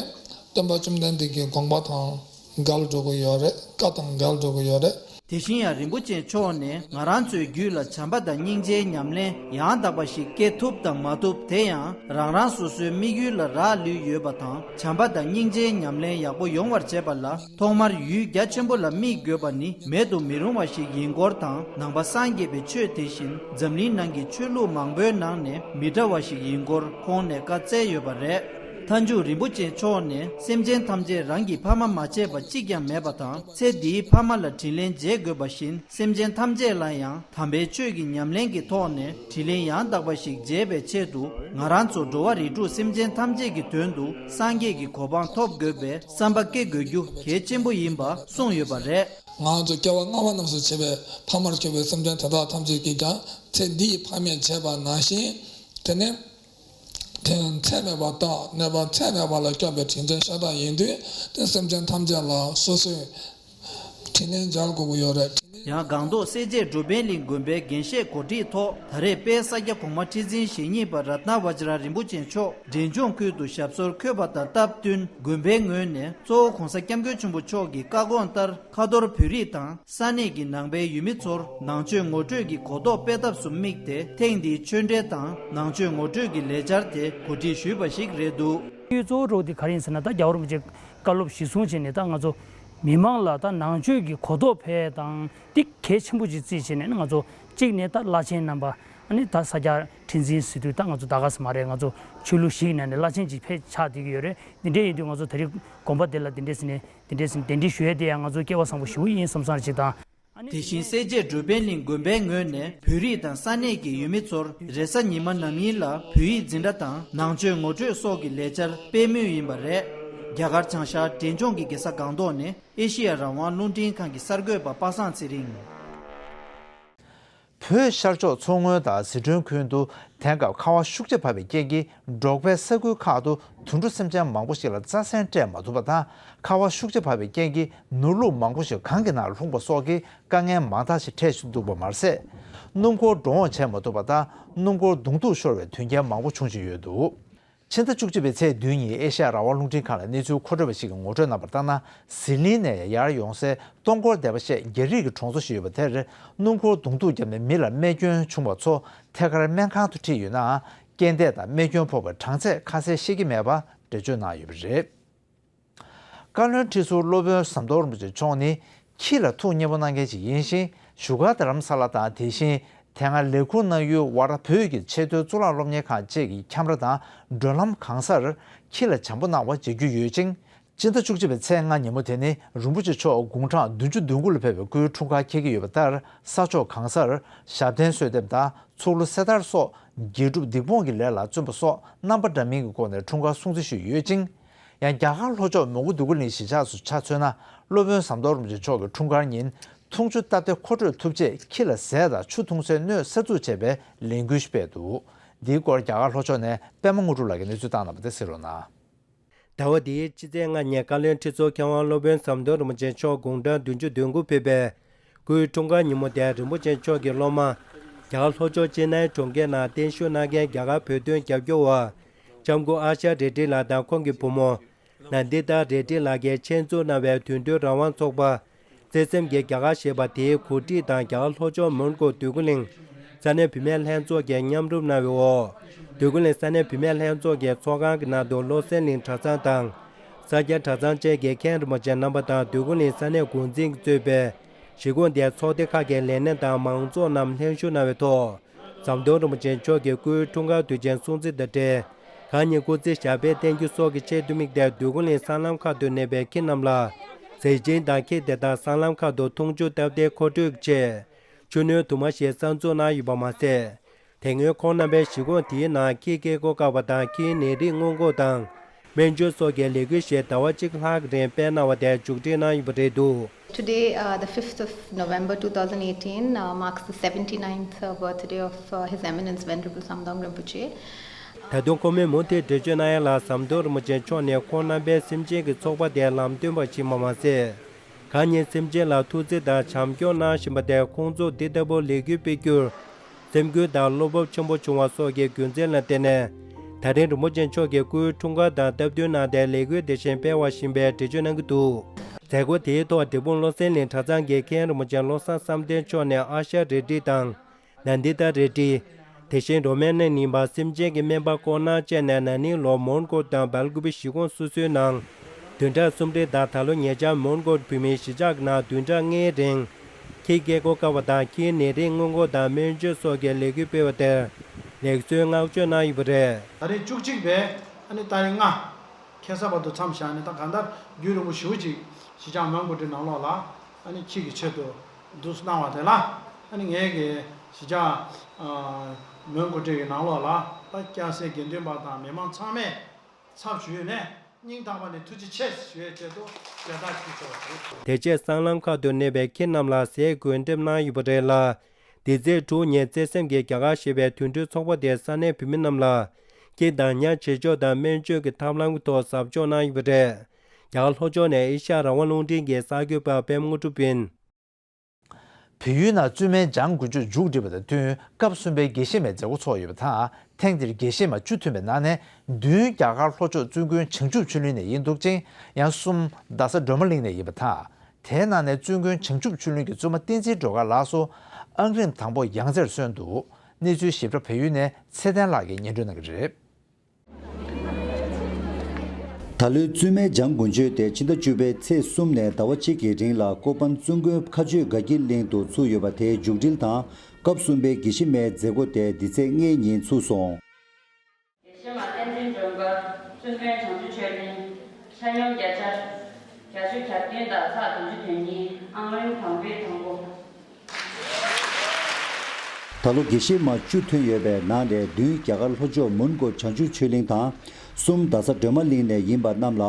སྟོན་པ་བཅོམ་ལྡན་འདས་ཀྱི་དགོངས་པ་དང་འགལ་འགྲོ་གི་ཡོད་རེད། བཀའ་དང་འགལ་འགྲོ་གི་ཡོད་རེད། དེ་བཞིན་ཡང་རིན་པོ་ཆེ་མཆོག་ནས། ང་རང་ཚོའི་རྒྱུད་ལ་བྱམས་པ་དང་སྙིང་རྗེའི་ཉམས་ལེན་ཡང་དག་པ་ཞིག་སྐྱེ་ཐུབ་དང་མ་ཐུབ། དེ་ཡང་རང་རང་སོ་སོའི་དམིགས་ཡུལ་ལ་རག་ལུས་ཡོད་པ་དང་། བྱམས་པ་དང་སྙིང་རྗེའི་ཉམས་ལེན་ཡག་པོ་ཡོང་བར་བྱེད་པ་ལ། ཐོག་མར་ཡུལ་རྒྱ་ཆེན་པོ་ལ་དམིགས་དགོས་པ་ནི་མེད་དུ་མི་རུང་བ་ཞིག་ཡིན་སྐོར་དང་། ནང་པ་སངས་རྒྱས་པའི་ཆོས་དེ་བཞིན་འཛམ་གླིང་ནང་གི་ཆོས་ལུགས་མང་པོའི་ནང་ནས་མི་འདྲ་བ་ཞིག་ཡིན་སྐོར་ཁོང་ནས་བཀའ་སྩལ་ཡོད་པ་རེད། མཐའ་མཇུག་རིན་པོ་ཆེ་མཆོག་ནས། སེམས་ཅན་ཐམས་ཅད་རང་གི་ཕ་མ་མ་བྱས་པ་གཅིག་ཀྱང་མེད་པ་དང་། ཚེ་འདིའི་ཕ་མ་ལ་དྲིན་ལན་འཇལ་དགོས་པ་བཞིན། སེམས་ཅན་ཐམས་ཅད་ལ་ཡང་དམ་པའི་ཆོས་ཀྱི་ཉམས་ལེན་གྱི་ཐོག་ནས་དྲིན་ལན་ཡང་དག་པ་ཞིག་འཇལ་བའི་ཆེད་དུ། ང་རང་ཚོ་འགྲོ་བ་རིགས་དྲུག་སེམས་ཅན་ཐམས་ཅད་ཀྱི་དོན་དུ་སངས་རྒྱས་ཀྱི་གོ་འཕང་ཐོབ་དགོས་པའི་བསམ་པ་སྐྱེ་དགོས་རྒྱུ་གལ་ཆེན་པོ་ཡིན་པ་གསུངས་ཡོད་པ་རེད། ང་ཚོ་སྐྱེ་བ་སྔ་མ་རྣམས་སུ་བྱས་པའི་ཕ་མར་གྱུར་པའི་སེམས་ཅན་དེ་དག་ཐམས་ཅད་ཀྱིས་ཀྱང་ཚེ་འདིའི་ཕ་མས་བྱས་པ་ནང་བཞིན། དེ་ནས། དེ་ཡང་ཚད་མེད་པ་དང་གནོད་པ་ཚད་མེད་པ་ལ་སྐྱོབ་པའི་དྲིན་ཅན་ཤ་སྟག་ཡིན་དུས། དེ་སེམས་ཅན་ཐམས་ཅད་ལ་སོ་སོས་དྲིན་ལན་འཇལ་དགོས་ཀྱི་ཡོད་རེད། ཡང་སྒང་ཏོག་སེར་བྱེས་འགྲོ་ཕན་གླིང་དགོན་པའི་རྒན་གཞས་གོ་སྒྲིག་ཐོག་ད་རེས་དཔལ་ས་སྐྱ་གོང་མ་ཁྲི་འཛིན་ཞེ་གཉིས་པ་རཏྣ་བ་ཇི་ར་རིན་པོ་ཆེ་མཆོག་འབྲས་ལྗོངས་ཁུལ་དུ་ཞབས་སོར་འཁོད་པ་དང་སྟབས་བསྟུན། དགོན་པའི་ངོས་ནས་གཙོ་བོ་གོང་ས་སྐྱབས་མགོན་ཆེན་པོ་མཆོག་གི་བཀའ་དགོངས་ལྟར། ཁ་ཐོར་བོད་རིགས་དང་ས་གནས་ཀྱི་ནང་པའི་ཡུལ་མི་ཚོར་ནང་ཆོས་ངོ་སྤྲོད་ཀྱི་གོ་རྟོགས་སྤེལ་ཐབས་སུ་དམིགས་ཏེ། ཐེངས་འདིའི་ཆོས་འབྲེལ་དང་ནང་ཆོས་ངོ་སྤྲོད་ཀྱི་ལས་འཆར་དེ་གོ་སྒྲིག་ཞུས་པ་ཞིག་རེད་འདུག། གཙོ་བོ་འགྲོ་དེ་ག་རེ་ཡིན་ཟེར་ན། ད་རྒྱལ་བ་རིན་པོ་ཆེ་བཀའ་སློབ་གཞིར་བཟུང་བྱས་ནས། ད་ང་ཚོ་མི་མང་ལ་ད་ནང་ཆོས་ཀྱི་གོ་རྟོགས་འཕེལ་དང་དེ་གལ་ཆེན་པོ་ཅིག་བརྩིས་བྱས་ནས། ང་ཚོ་གཅིག་ནས་ད་བླ་ཆེན་རྣམ་པ། ཨ་ནི་ད་ས་སྐྱ་ཁྲི་འཛིན་ཟེར་དུས། ད་ང་ཚོ་ད་ག་ས་མ་རེད། ང་ཚོ་ཆོས་ལུགས་བཞིའི་ནང་ནས་བླ་ཆེན་ཅིག་ཕེབས་ཆགས་བསྡད་ཀྱི་ཡོད་རེད། འདི་འདྲ་ཡིན་དུས་ང་ཚོ་ད་རེས་དགོན་པ་འདི་ལ་འདི་འདྲ་ཟེར་ནས། དེ་འདྲས་ཟིན་གདན་འདྲེན་ཞུ་ཡས་དེ་ཡང་ང་ཚོའི་སྐལ་བ་བཟང་པོ་ཞེ་པོ་ཡིན་བསམ་བསམ་ཅིག་དང་། དེ་བཞིན་སེར་བྱེས་འགྲོ་ཕན་གླིང་དགོན་པའི་ངོས་ནས་བོད་རིགས་དང་ས་གནས་ཀྱི་ཡུལ་མི་ཚོར་རེས་གཟའ་ཉི་མ་ནམ་ཡིན་ལ་བོད་ཡིག་འཛིན་གྲྭ་དང་ནང་ཆོས་ངོ་སྤྲོད་སོགས་ཀྱི་ལས་འཆར་སྤེལ་མུས་ཡིན་པ་རེད། རྒྱ་གར་བྱང་ཤར་འབྲས་ལྗོངས་ཀྱི་རྒྱལ་ས་སྒང་ཏོག་ནས་ཨེ་ཤེ་ཡ་རང་དབང་རླུང་འཕྲིན་ཁང་གི་གསར་འགོད་པ་པ་སངས་ཚེ་རིང་། བོད་ཤར་ཕྱོགས་མཚོ་སྔོན་དང་ཟི་ཁྲོན་ཁུལ་དུ་དེང་སྐབས་ཁ་བ་ཤུགས་ཆེ་བབས་པའི་རྐྱེན་གྱིས། འབྲོག་པའི་ས་ཁུལ་ཁག་ཏུ་དུད་འགྲོ་སེམས་ཅན་མང་པོ་ཞིག་ལ་རྩྭ་ཟན་སྤྲད་མ་ཐུབ་པ་དང་། ཁ་བ་ཤུགས་ཆེ་བབས་པའི་རྐྱེན་གྱིས་ནོར་ལུག་མང་པོ་ཞིག་གངས་ཀྱི་ནང་ལྷུང་པ་སོགས་ཀྱི་དཀའ་ངལ་མང་དག་ཞིག་འཕྲད་བཞིན་འདུག་པ་མ་ཟད། སྣུམ་འཁོར་འགྲོ་འོང་བྱེད་མ་ཐུབ་པ་དང་། སྣུམ་འཁོར་གདོང་ཐུག་ཤོར་བའི་དོན་རྐྱེན་མང་པོ་བྱུང་བཞིན་ཡོད་འདུག། ཕྱི་ཟླ་བཅུ་གཅིག་པའི་ཚེས་བདུན་ཉིན་ཨེ་ཤ་ཡ་རང་དབང་རླུང་འཕྲིན་ཁང་ལ་གནས་ཚུལ་མཁོ་སྤྲོད་པ་ཞིག་གིས་ངོ་སྤྲོད་གནང་བར་ལྟར་ན། ཟི་ལིང་ནས་ཡར་ཡོང་སའི་སྟོང་སྐོར་སྡེ་བ་ཞེས་རྒྱ་རིགས་ཀྱི་གྲོང་ཚོ་ཞིག་ཡོད་པ་དེར། སྣུམ་འཁོར་གདོང་ཐུག་བརྒྱབ་ནས་མི་ལ་རྨས་སྐྱོན་བྱུང་བ་ཚོ་ཐད་ཀར་སྨན་ཁང་དུ་ཁྲིད་ཡོད་ནའང་། རྐྱེན་འདས་དང་རྨས་སྐྱོན་ཕོག་པའི་གྲངས་ཚད་ཁ་གསལ་ཤེས་ཀྱི་མེད་པ་འགྲེལ་བརྗོད་གནང་ཡོད་པ་རེད། བཀའ་བློན་ཁྲི་ཟུར་སློབ་དཔོན་ཟམ་གདོང་རིན་པོ་ཆེ་མཆོག་ནི་ཁྱི་ལ་ཐུགས་མཉེས་པོ་གནང་མཁན་ཞིག་ཡིན་ཞིང་། བཞུགས་སྒར་རྡ་རམ་ས་ལ་དང་། དེ་བཞིན་དེ་སྔ་ལས་ཁུར་གནང་ཡུལ་ཝ་ར་བོད་ཀྱི་ཆེས་མཐོའི་གཙུག་ལག་སློབ་གཉེར་ཁང་བཅས་ཀྱི་ཁྱམས་ར་དང་མགྲོན་ལམ་གང་སར་ཁྱི་ལ་བྱམས་པོ་གནང་བ་མཇལ་རྒྱུ་ཡོད་ཅིང་། སྤྱི་ཟླ་བཅུ་གཅིག་པའི་ཚེས་ལྔ་ཉིན་མོ་དེ་ནི་རིན་པོ་ཆེ་མཆོག་དགུང་གྲངས་བདུན་ཅུ་དོན་དགུ་ལ་ཕེབས་པའི་སྐུའི་འཁྲུངས་སྐར་འཁེལ་གྱི་ཡོད་པ་ལྟར། ས་ཕྱོགས་གང་སར་ཞབས་བརྟན་གསོལ་འདེབས་དང་ཚོགས་གླུ་གསེར་ཐར་སོགས་དགེ་སྒྲུབ་སྡིག་སྤོང་གི་ལས་ལ་བརྩོན་པ་སོགས་རྣམ་པ་འདྲ་མིན་གྱི་སྒོ་ནས་འཁྲུངས་སྐར་སྲུང་བརྩི་ཞུས་ཡོད་ཅིང་། ཡང་རྒྱ་གར་ལྷོ་ཕྱོགས་མོན་གྷོ་འདོད་རྒུ་གླིང་གཞིས་ཆགས་སུ་ཆ་མཚོན་ན། སློབ་དཔོན་ཟམ་གདོང་རིན་པོ་ཆེ་མཆོག་གི་འཁྲུངས་སྐར་ཉིན་འཐུང་ཆུ་སྟབས་བདེ་མཁོ་སྤྲོད་ཐུབ་ཆེད་ཁྱི་ལ་ཟས་དང་ཆུ་འཐུང་སའི་སྣོད་གསར་འཛུགས་བྱས་པའི་ལས་འགུལ་ཞིག་སྤེལ་འདུག། འདིའི་སྐོར་རྒྱ་གར་ལྷོ་ཕྱོགས་ནས་པད་མ་དངོས་གྲུབ་ལགས་ཀྱིས་གནས་ཚུལ་བཏང་གནང་བ་དེ་གསན་རོགས་གནང་། ཟླ་བ་འདིའི་སྤྱི་ཚེས་ལྔ་ཉིན་བཀའ་བློན་ཁྲི་ཟུར་མཁས་དབང་སློབ་དཔོན་ཟམ་གདོང་རིན་པོ་ཆེ་མཆོག་དགུང་གྲངས་བདུན་ཅུ་དོན་དགུ་ཕེབས་པའི་སྐུའི་འཁྲུངས་སྐར་ཉིན་མོ་དེར། རིན་པོ་ཆེ་མཆོག་གི་སློབ་མ་རྒྱ་གར་ལྷོ་ཕྱོགས་ཅེ་ནའི་གྲོང་ཁྱེར་ནང་བརྟན་བཞུགས་གནང་མཁན་རྒྱ་གར་བོད་དོན་རྒྱབ་སྐྱོར་བ་ལྕམ་སྐུ་ཨ་ཤ་རེ་ཌི་ལགས་དང་ཁོང་གི་བུ་མོ་ནན་དི་ཏཱ་རེ་ཌི་ལགས་ཀྱིས་ཆེད་འཛུགས་གནང་བའི་དུད་འགྲོའི་རང་དབང་ཚོགས་པ། བརྩེ་སེམས་ཀྱི་རྒྱ་གར་ཞེས་པ་དེའི་གོ་སྒྲིག་དང་། རྒྱ་གར་ལྷོ་ཕྱོགས་མོན་གྷོ་འདོད་རྒུ་གླིང་ས་གནས་བུད་མེད་ལྷན་ཚོགས་ཀྱིས་མཉམ་རུབ་གནང་བའི་འོག། འདོད་རྒུ་གླིང་ས་གནས་བུད་མེད་ལྷན་ཚོགས་ཀྱི་ཚོགས་ཁང་གི་ནང་དུ་བློ་གསལ་གླིང་གྲྭ་ཚང་དང་། ས་སྐྱ་གྲྭ་ཚང་བཅས་ཀྱི་མཁན་རིན་པོ་ཆེ་རྣམ་པ་དང་འདོད་རྒུ་གླིང་ས་གནས་འགོ་འཛིན་གྱིས་གཙོས་པའི་གཞིས་ཁོངས་དེའི་ཚོགས་སྡེ་ཁག་གི་ལས་སྣེ་དང་མང་ཚོགས་རྣམས་ལྷན་ཞུགས་གནང་བའི་ཐོག་ཟམ་གདོང་རིན་པོ་ཆེ་མཆོག་གི་སྐུའི་འཁྲུངས་སྐར་དུས་ཆེན་སྲུང་བརྩི་དང་འབྲེལ། གང་ཉིད་སྐུ་ཚེ་ཞབས་པད་བརྟན་གྱིས་སྲོག་གི་ཆེད་དུ་དམིགས་ཏེ་འདོད་རྒུ་གླིང་སྲང་ལམ་ཁག་ཏུ་གནས་པའི་ཁྱི་རྣམས་ལ། མཛེས་ཆེན་དང་ཁྱི་དེ་དག་སྲང་ལམ་ཁག་ཏུ་འཐུང་ཆུ་སྟབས་བདེ་མཁོ་སྤྲོད་ཀྱི་ཆེད། ཆུ་སྣོད་དུ་མ་ཞིག་གསར་འཛུགས་གནང་ཡོད་པ་མ་ཟད། དེ་སྔོན་ཁོང་རྣམ་པས་གཞིས་ཁོངས་དེའི་ནང་ཁྱིའི་སྐྱེ་སྒོ་བཀག་པ་དང་ཁྱིའི་ནད་རིགས་སྔོན་འགོག་དང་སྨན་བཅོས་སོགས་ཀྱི་ལས་འགུལ་ཞིག་ཟླ་བ་གཅིག་ལྷག་རིང་སྤེལ་གནང་བ་དེ་མཇུག་སྒྲིལ་གནང་ཡོད་པ་རེད་འདུག། Today, uh, the fifth of November two thousand eighteen, uh, marks the seventy-ninth, uh, birthday of, uh, His Eminence Venerable Samdong Rinpoche. ད་དུང་ཁོ་མོས་མུ་མཐུད་འགྲེལ་བརྗོད་གནང་ཡ་ལ། ཟམ་གདོང་རིན་པོ་ཆེ་མཆོག་ནས་ཁོང་རྣམ་པའི་སེམས་ཅན་གྱི་ཚོགས་པ་དེ་ལམ་སྟོན་པ་ཞིག་མ་མ་ཟད། གང་ཉིད་སེམས་ཅན་ལ་ཐུགས་བརྩེ་དང་བྱམས་སྐྱོང་གནང་བཞིན་པ་དེ་ཁོང་ཚོས་འདི་ལྟ་བུ་ལས་འགུལ་སྤེལ་རྒྱུར། སེམས་འགུལ་དང་བློ་སྤོབས་ཆེན་པོ་བྱུང་བ་སོགས་ཀྱི་རྒྱུ་མཚན་ལ་བརྟེན་ནས། ད་རིང་རིན་པོ་ཆེ་མཆོག་གི་སྐུའི་འཁྲུངས་སྐར་དང་སྟབས་བསྟུན་གནང་སྟེ་ལས་འགུལ་དེ་བཞིན་སྤེལ་བ་ཞིག་ཡིན་པའི་འགྲེལ་བརྗོད་གནང་གི་འདུག། མཛད་སྒོ་དེའི་ཐོག་འབྲས་སྤུངས་བློ་གསལ་གླིང་གྲྭ་ཚང་གི་མཁན་རིན་པོ་ཆེ་བློ་བཟང་བསམ་གཏན་མཆོག་ནས་ཨ་ཤ་རལ་གྲི་དང་། ནན་དི་ཏ་རལ་གྲི། དེ་བཞིན་རོ་མན་ནི་ནིང་པ་སེམས་ཅན་གྱི་སྨན་པ་ཀོ་ནར་བཅས་ནས་ན་ནིང་ལོར་མོན་གྷོ་དང་སྦེལ་ཀུ་པེ་གཞིས་ཁོངས་སོ་སོའི་ནང་བདུན་ཕྲག་གསུམ་རིང་དང་ད་ལོ་ཉེ་ཆར་མོན་གྷོ་བོད་མིའི་གཞིས་ཆགས་ནང་བདུན་ཕྲག་ལྔའི་རིང་ཁྱིའི་སྐྱེ་སྒོ་བཀག་པ་དང་ཁྱིའི་ནད་རིགས་སྔོན་འགོག་དང་སྨན་བཅོས་སོགས་ཀྱི་ལས་འགུལ་སྤེལ་བ་དེར་ལེགས་གསོའི་བསྔགས་བརྗོད་གནང་ཡོད་པ་རེད། ད་རེས་བཅུ་གཅིག་པའི་ཨ་ནི་ཏ་རིག་ལྔ། ཁ་སང་བར་དུ་མཚམས་བཞག་ནས་ད་གང་ལྟར་རྒྱུན་རིང་པོ་ཞེ་པོ་ཅིག་གཞིས་ཆགས་མོན་གྷོ་གྲའི་ནང་ལོགས་ལ་ཨ་ནི་ཁྱི་གི་ཆེད་དུ་འདུག་གནང་བ་དེ་ལ་ཨ་ནི་ངས་ཀྱི་གཞིས་ཆགས་ཨ་མོན་གྷོ་གྲའི་ནང་ལོགས་ལ་ད་སྐྱ་སེར་དགེ་འདུན་པ་དང་མི་མང་ཚང་མས་ཚབ་ཞུས་ནས་སྙིང་ཐག་པ་ནས་ཐུགས་རྗེ་ཆེ་ཞུ་བའི་ཆེད་དུ་མཇལ་དར་ཕུལ་ཆོག་པ་རེད། དེ་རྗེས་སྲང་ལམ་ཁག་ཏུ་གནས་པའི་ཁྱི་རྣམས་ལ་ཟས་གོས་འགྲེམས་གནང་ཡོད་པ་རེད་ལ། འདི་ཚེས་དྲུག་ཉིན་བརྩེ་སེམས་ཀྱི་རྒྱ་གར་ཞེས་པའི་དུས་འགྲོའི་ཚོགས་པ་དེས་ས་གནས་བོད་མི་རྣམས་ལ་སྐྱིད་དང་ཉ་བྱེད་ཕྱོགས་དང་སྨན་བཅོས་ཀྱི་ཐབས་ལམ་གྱི་ཐོག་ཟབ་སྦྱོང་གནང་ཡོད་པ་རེད། རྒྱ་གར་ལྷོ་ཕྱོགས་ནས་ཨེ་ཤ་ཡ་རང་དབང་རླུང་འཕྲིན་གྱི་གསར་འགོད་པ་པད་མ་དངོས་གྲུབ་ཡིན། བལ་ཡུལ་ནང་བཙུན་མའི་འཇང་དགུན་ཆོས་མཇུག་བསྒྲིལ་བ་དང་བསྟུན་སྐབས་གསུམ་པའི་དགེ་བཤེས་མའི་མཛད་སྒོ་ཚོགས་ཡོད་པ་དང་། ཐེངས་འདིར་དགེ་བཤེས་མ་བཅུ་ཐོན་པའི་ནང་ནས་བདུན་རྒྱ་གར་ལྷོ་ཕྱོགས་བཙུན་དགོན་བྱང་ཆུབ་ཆོས་གླིང་ནས་ཡིན་འདུག་ཅིང་། ཡང་གསུམ་རྡ་ས་སྒྲོལ་མ་གླིང་ནས་ཡིན་པ་དང་། དེའི་ནང་ནས་བཙུན་དགོན་བྱང་ཆུབ་ཆོས་གླིང་གི་བཙུན་མ་བསྟན་འཛིན་སྒྲོལ་དཀར་ལགས་སུ་ཨང་རིམ་དང་པོ་ཡང་རྩེར་སོན་འདུག། གནས་ཚུལ་ཞིབ་ཕྲ་བལ་ཡུལ་ནས་ཚེ་བརྟན་ལགས་ཀྱིས་སྙན་སྒྲོན་གནང་གི་རེད། ད་ལོའི་བཙུན་མའི་འཇང་དགུན་ཆོས་དེ་ཕྱི་ཟླ་བཅུ་པའི་ཚེས་གསུམ་ནས་ཟླ་བ་གཅིག་གི་རིང་ལ་ཀོ་པན་བཙུན་དགོན་མཁའ་སྤྱོད་དགའ་འཁྱིལ་གླིང་དུ་ཚུགས་ཡོད་པ་དེའི་མཇུག་སྒྲིལ་དང་སྐབས་གསུམ་པའི་དགེ་བཤེས་མའི་མཛད་སྒོ་དེ་འདི་ཚེས་ལྔའི་ཉིན་ཚུགས་སོང་། དགེ་བཤེས་མ་བསྟན་འཛིན་སྒྲོལ་དཀར། བཙུན་དགོན་བྱང་ཆུབ་ཆོས་གླིང་། ཆ་སྙོམས་བརྒྱ་ཆ་བརྒྱད་ཅུ་གྱ་བདུན་དང་ཚེག་བདུན་ཅུ་དོན་གཉིས། ཨང་རིམ་དང་པོའི་དང་པོ། ད་ལོ་དགེ་བཤེས་མ་བཅུ་ཐོན་ཡོད་པའི་ནང་ནས་བདུན་རྒྱ་གར་ལྷོ་ཕྱོགས་མོན་གྷོ་བྱང་ཆུབ་ཆོས་གླིང་དང་། གསུམ་རྡ་ས་སྒྲོལ་མ་གླིང་ནས་ཡིན་པ་རྣམས་ལ་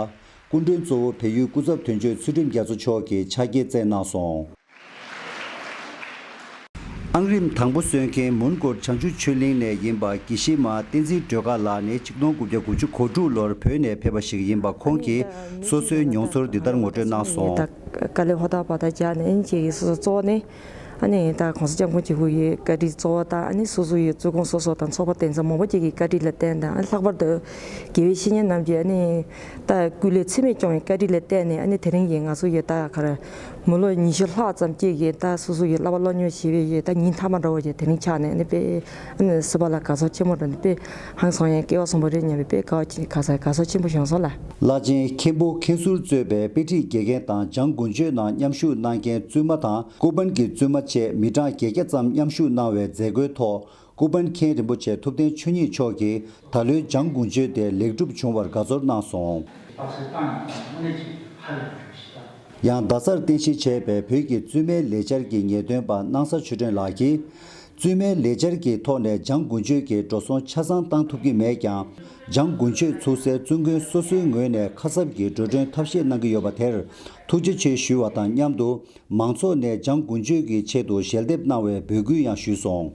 སྐུ་མགྲོན་གཙོ་བོ་བལ་ཡུལ་སྐུ་ཚབ་དོན་གཅོད་ཚུལ་ཁྲིམས་རྒྱ་མཚོ་མཆོག་གིས་ཕྱག་འཁྱེར་བསྩལ་གནང་སོང་། ཨང་རིམ་དང་པོ་སོན་མཁན་མོན་གྷོ་བྱང་ཆུབ་ཆོས་གླིང་ནས་ཡིན་པ་དགེ་བཤེས་མ་བསྟན་འཛིན་སྒྲོལ་དཀར་ལགས་ནི་ཆིག་སྟོང་དགུ་བརྒྱ་དགུ་བཅུ་གོ་དྲུག་ལོར་བོད་ནས་ཕེབས་པ་ཞིག་ཡིན་པ་ཁོང་གིས་སོ་སོའི་མྱོང་ཚོར་འདི་ལྟར་ངོ་སྤྲོད་གནང་སོང་། ད་དཀའ་ལས་ཧོར་ཐག་བར་ཐག་བརྒྱབ་ནས་ཨ་ནི་ཅིག་སོ་སོ་གཙོ་བོ་ནི་ཨ་ནི་ད་གོང་ས་སྐྱབས་མགོན་ཆེན་པོ་ཡི་བཀའ་དྲིན་གཙོ་བོ་དང་ཨ་ནི་སོ་སོ་ཡི་བཙུན་དགོན་སོ་སོ་དང་ཚོགས་པ་དེ་ཚོ་མང་པོ་ཅིག་གི་བཀའ་དྲིན་ལ་བརྟེན་དང་ཨ་ནི་ལྷག་པར་དུ་དགེ་བའི་བཤེས་གཉེན་རྣམས་ཀྱིས་ཨ་ནི་ད་སྐུ་ལས་ཚད་མེད་སྐྱོང་བའི་བཀའ་དྲིན་ལ་བརྟེན་ནས་ཨ་ནི་དེ་རིང་གི་ང་ཚོ་ཡི་ད་ག་རེ་མི་ལོ་ཉི་ཤུ་ལྷག་ཙམ་ཅིག་གི་ད་སོ་སོ་ཡི་བསླབ་པ་སློབ་གཉེར་བྱས་པའི་ཡི་ད་ཉིན་མཐའ་མ་འདྲ་བོ་ཅིག་དེ་རིང་ཆགས་ནས་ཨ་ནི་དཔེ་ཨ་ནི་སྲིད་པ་ལ་དགའ་ཚོར་ཆེན་པོ་འདྲ་ནི་དཔེ་ཧང་སང་ཡང་སྐལ་བ་བཟང་པོ་རེད་སྙམ་པའི་དཔེ་དགའ་བ་ཅིག་དགའ་ཚོར་དགའ་ཚོར་ཆེན་པོ་བྱུང་སོང་ལ། བླ་ཆེན་མཁན་པོ་མཁན་ཟུར་གཙོས་པའི་དཔེ་ཁྲིད་དགེ་རྒན་དང་འཇང་དགུན་ཆོས་ནང་མཉམ་ཞུགས་གནང་མཁན་བཙུན་མ་དང་ཀོ་པན་གྱི་བཙུན་མ་བཅས་མི་གྲངས་བརྒྱད་བརྒྱ་ཙམ་མཉམ་ཞུགས་གནང་བའི་མཛད་སྒོའི་ཐོག་ཀོ་པན་མཁན་རིན་པོ་ཆེ་ཐུབ་བསྟན་ཆོས་ཉིད་མཆོག་གིས་ད་ལོའི་འཇང་དགུན་ཆོས་དེ་ལེགས་གྲུབ་བྱུང་བར་དགའ་ཚོར་གནང་སོང་། ཡང་རྡ་སར་རྟེན་གཞི་བྱས་པའི་བོད་ཀྱི་བཙུན་མའི་ལས་འཆར་གྱི་ངེས་སྟོན་པ་སྣང་ས་ཆོས་སྒྲོན་ལགས་ཀྱིས། བཙུན་མའི་ལས་འཆར་གྱི་ཐོག་ནས་འཇང་དགུན་ཆོས་ཀྱི་འགྲོ་སོང་ཆ་ཚང་བཏང་ཐུབ་ཀྱི་མེད་ཀྱང་། འཇང་དགུན་ཆོས་ཚུགས་སའི་བཙུན་དགོན་སོ་སོའི་ངོས་ནས་ཁ་གསབ་ཀྱི་འགྲོ་གྲོན་ཐབས་ཤེས་གནང་གི་ཡོད་པ་དེར་ཐུགས་རྗེ་ཆེ་ཞུ་བ་དང་མཉམ་དུ། མང་ཚོགས་ནས་འཇང་དགུན་ཆོས་ཀྱི་ཆེད་དུ་ཞལ་འདེབས་གནང་བའི་འབོད་སྐུལ་ཡང་ཞུས་སོང་།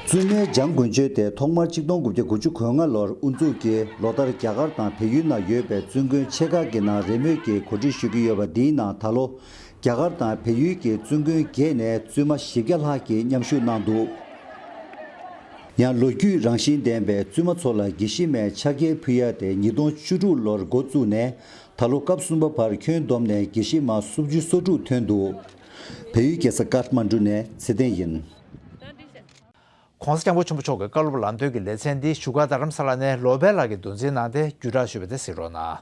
བཙུན་མའི་འཇང་དགུན་ཆོས་དེ་ཐོག་མར་ཆིག་སྟོང་དགུ་བརྒྱ་དགུ་བཅུ་གོ་ལྔ་ལོར་དབུ་འཛུགས་ཀྱིས་ལོ་ལྟར་རྒྱ་གར་དང་བལ་ཡུལ་ནང་ཡོད་པའི་བཙུན་དགོན་ཆེ་ཁག་གི་ནང་རེས་མོས་ཀྱིས་གོ་སྒྲིག་ཞུ་གི་ཡོད་པ་འདིའི་ནང་ད་ལོ། རྒྱ་གར་དང་བལ་ཡུལ་གྱི་བཙུན་དགོན་བརྒྱད་ནས་བཙུན་མ་བཞི་བརྒྱ་ལྷག་གིས་མཉམ་ཞུགས་གནང་འདུག། ཡང་ལོ་རྒྱུས་རང་བཞིན་ལྡན་པའི་བཙུན་མ་ཚོ་ལ་དགེ་བཤེས་མའི་ཕྱག་འཁྱེར་ཕུལ་ཡ་དེ་ཉིས་སྟོང་བཅུ་དྲུག་ལོར་འགོ་བཙུགས་ནས་ད་ལོ་སྐབས་གསུམ་པ་བར་ཁྱོན་བསྡོམས་ནས་དགེ་བཤེས་མ་སུམ་ཅུ་སོ་དྲུག་ཐོན་འདུག། བལ་ཡུལ་རྒྱལ་ས་ཀཐ་མན་ཌུ་ནས་ཚེ་བརྟན་ཡིན། ༸གོང་ས་༸སྐྱབས་མགོན་ཆེན་པོ་མཆོག་གི་བཀའ་སློབ་ལམ་སྟོན་གྱི་ལེ་ཚན་འདི་བཞུགས་སྒར་རྡ་རམ་ས་ལ་ནས་ལོ་པཎ་ལགས་ཀྱིས་མདོ་འཛིན་གནང་སྟེ་བརྒྱུད་བསྒྲགས་ཞུས་པ་དེ་གཟིགས་རོགས་གནང་།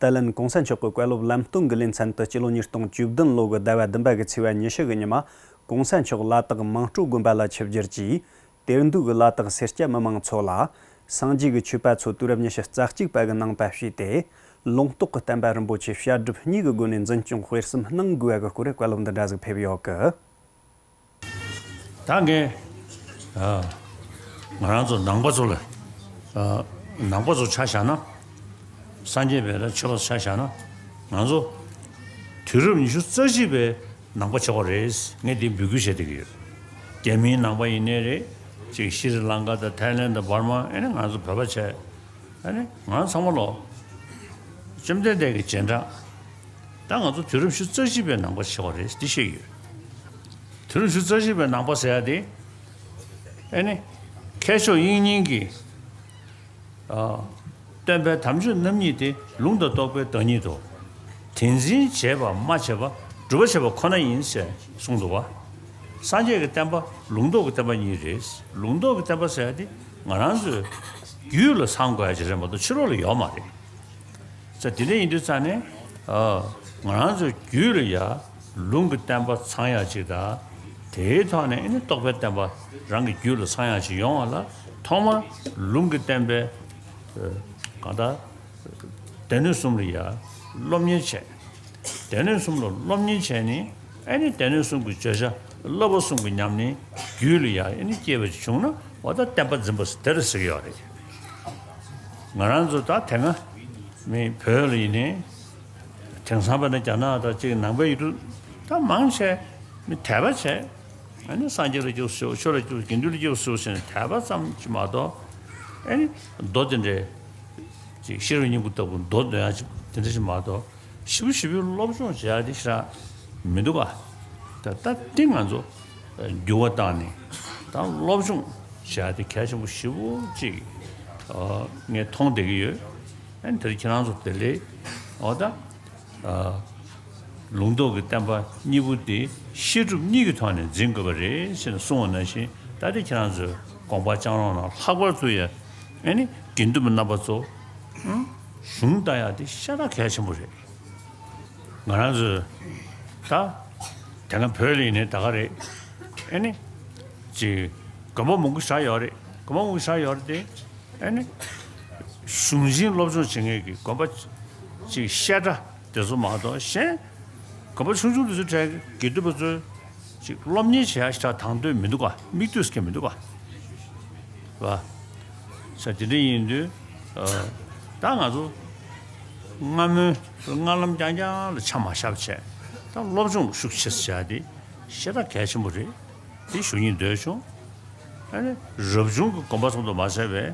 ད་ལན་༸གོང་ས་མཆོག་གི་བཀའ་སློབ་ལམ་སྟོན་གྱི་ལེ་ཚན་དུ་སྤྱི་ལོ་ཉིས་སྟོང་བཅུ་བདུན་ལོ་གི་ཟླ་བ་བདུན་པ་གི་ཚེས་པ་ཉི་ཤུ་གི་ཉི་མ་༸གོང་ས་མཆོག་ལ་དྭགས་མང་སྤྲོ་དགོན་པ་ལ་ཆིབས་བསྒྱུར་གྱིས། གཏེར་འདོན་གྱི་ལ་དྭགས་སེར་སྐྱ་མི་མང་ཚོ་ལ། སངས་རྒྱས་ཀྱི་ཆོས་པ་ཚོ་དུས་རབས་ཉི་ཤུ་རྩ་གཅིག་པ་གི་ནང་པ་ཞུས་ཏེ། ལུང་རྟོགས་ཀྱི་བསྟན་པ་རིན་པོ་ཆེ་བཤད་སྒྲུབ་གཉིས་ཀྱི་སྒོ་ནས་འཛིན་སྐྱོང་སྤེལ་གསུམ་གནང་དགོས་པ་གི་སྐོར་བཀའ་སློབ་འདི་འདྲ་ཟིག་ཕེབས་ཡོད་གི། ད་ངས་ཨ་ང་རང་ཚོ་ནང་པ་ཚོ་ལ་ཨ་ནང་པ་ཚོ་ཆ་བཞག་ན། སངས་རྒྱས་པའི་ལ་ཆོས་པ་ཚོ་ཆ་བཞག་ན། ང་ཚོ་དུས་རབས་ཉི་ཤུ་རྩ་གཅིག་པའི་ནང་པ་ཆགས་པ་རེད། ངས་འདི་འབོད་སྐུལ་བྱས་བསྡད་ཀྱི་ཡོད། རྒྱ་མིའི་ནང་པ་ཡིན་ནའི་རེད། ཅིག་ཤྲི་ལང་ཀ་དང་ཐའི་ལེན་དང་འབར་མ། ཨེ་ནི་ང་ཚོ་བོད་པ་བྱས། ཨེ་ནི་ང་ཚང་མ་ལོ། བཅོམ་ལྡན་འདས་ཀྱི་རྗེས་འབྲང་། ད་ང་ཚོ་དུས་རབས་ཉི་ཤུ་རྩ་གཅིག་པའི་ནང་པ་ཆགས་པ་རེད། འདི་བཤད་ཀྱི་ཡོད། དུས་རབས་ཉི་ཤུ་རྩ་གཅིག་པའི་ནང་པ་ཟེར་ཡ་དེ། ཨེ་ནི། མཁས་མཆོག་དབྱིག་གཉེན་གྱི། ཨ། སྟོན་པའི་དམ་ཆོས་རྣམ་གཉིས་ཏེ། ལུང་དང་རྟོགས་པའི་བདག་ཉིད་དོ། དེ་འཛིན་བྱེད་པ་སྨྲ་བྱེད་པ། སྒྲུབ་པ་བྱེད་པ་ཁོ་ན་ཡིན་ཞེས་གསུངས་འདུག་པ། སངས་རྒྱས་ཀྱི་བསྟན་པ་ལུང་རྟོགས་ཀྱི་བསྟན་པ་གཉིས་རེད། ལུང་རྟོགས་ཀྱི་བསྟན་པ་ཟེར་ཡ་དེ་ང་རང་ཚོའི་རྒྱུད་ལ་ཚང་དགོས་ཡ་ཅིག་རེད་མ་གཏོགས་ཕྱི་ལོགས་ལ་ཡོད་མ་རེད། ས་དེ་འདྲ་ཡིན་དུས་ཙང་ནས། ཨ། ང་རང་ཚོའི་རྒྱུད་ལ་ཡ་ལུང་གི་བསྟན་པ་ཚང་ཡག་ཅིག་དང་། དེའི་ཐོག་ནས་ཨ་ནི་རྟོགས་པའི་བསྟན་པ་རང་གི་རྒྱུད་ལ་ཚང་ཡག་ཅིག་ཡོང་བ་ལ། ཐོག་མར་ལུང་གི་བསྟན་པའི་གང་ལྟར་སྡེ་སྣོད་གསུམ་ལ་ཡ་སློབ་གཉེར་བྱས། སྡེ་སྣོད་གསུམ་ལ་སློབ་གཉེར་བྱས་ནས། ཨ་ནི་སྡེ་སྣོད་གསུམ་གྱི་བརྗོད་བྱ་བསླབ་པ་གསུམ་གྱི་ཉམས་ལེན་རྒྱུད་ལ་ཡ་ཨ་ནི་སྐྱེས་པ་ཅིག་བྱུང་ན། འོ་ད་བསྟན་པ་འཛིན་པ་ཟེར་དེ་རེད་ཟེར་གྱི་ཡོད་རེད། ང་རང་ཚོ་ད་དེ་སྔ་མི་བོད་ལ་ཡིན་ནའི། དེང་སང་བས་ན་རྒྱ་ནག་དང་གཅིག་ནང་པའི་ཡུལ་གྲུ་ད་མང་ཆེ་མི་དད་པ་བྱས། ཨ་ནི་སངས་རྒྱས་ལ་སྐྱབས་སུ་མཆིའོ། ཆོས་ལ་སྐྱབས། དགེ་འདུན་ལ་སྐྱབས་སུ་མཆིའོ་ཟེར་ནས་དད་པ་ཙམ་ཅིག་མ་གཏོགས། ཨ་ནི་མདོ་དེ་འདྲའི་ཅིག་ཤེས་རབ་སྙིང་པོ་ལྟ་བུ་མདོ་འདོན་ཡ་ཅིག་དེ་འདྲ་ཞིག་མ་གཏོགས། ཞེ་པོ་ཞེ་པོའི་སློབ་སྦྱོང་བྱེད་ཡ་དེ་ཞེ་དྲག་མི་འདུག་ག། ད་ད་འདི་ང་ཚོ་འགྱུར་བ་བཏང་ནས་ད་སློབ་སྦྱོང་བྱེད་ཡ་དེ་གལ་ཆེན་པོ་ཞེ་པོ་ཅིག་ཨ་ངས་མཐོང་བསྡད་ཀྱི་ཡོད། ཨ་ནི་དེར་ཁྱེད་རང་ཚོ་བདེ་ལེགས། འོ་ད། ཨ། ལུང་རྟོགས་ཀྱི་བསྟན་པ་གཉིས་པོ་དེ་བཤད་སྒྲུབ་གཉིས་ཀྱི་ཐོག་ནས་འཛིན་དགོས་པ་རེད་ཟེར་ནས་གསུངས་པ་ནང་བཞིན། ད་ལྟ་ཁྱེད་རང་ཚོས་དགོངས་པ་བཅངས་རོགས་གནང་། ལྷག་པར་དུ་ཡ་ཨ་ནི་དགེ་འདུན་པ་རྣམ་པ་ཚོ་གཞུང་ལྟ་ཡ་དེ་ཤ་སྟག་གལ་ཆེན་པོ་རེད། ང་རང་ཚོས་ད་དེ་སྔ་བོད་ལ་ཡིན་ནའི་ད་ག་རེད། ཨ་ནི་ཅིག་དགོན་པ་མང་པོ་བཞག་ཡོད་རེད། དགོན་པ་མང་པོ་བཞག་ཡོད་རེད་དེ། ཨ་ནི་གཞུང་ཆེན་སློབ་སྦྱོང་བྱེད་མཁན་གྱི་དགོན་པ་ཅིག་བཤད་གྲྭ་དེ་ཚོ་མ་གཏོགས། གཞན་དགོན་པ་ཆུང་ཆུང་དེ་ཚོའི་གྲས་ཀྱི་དགེ་འདུན་པ་ཚོས་ཅིག་སློབ་གཉེར་བྱེད་ཡ་ཞེ་དྲག་དང་དོད་མི་འདུག་ག། མིག་ལྟོས་མཁན་མི་འདུག་ག། བ། ས་དེ་འདྲ་ཡིན་དུས། ཨ། ད་ང་ཚོ་སྔ་མོའི་སྔགས་ལམ་རྐྱང་རྐྱང་ལ་ཆ་མ་བཞག་བྱས། ད་སློབ་སྦྱོང་ཤུགས་ཆེ་ཙམ་བྱས་ཏེ་ཞེ་དྲག་གལ་ཆེན་པོ་རེད། དེ་ཞུ་སྙིང་འདོད་བྱུང་། ཨ་ནི་རབ་བྱུང་གི་དགོན་པ་ཙམ་དུ་མ་ཟད་པའི།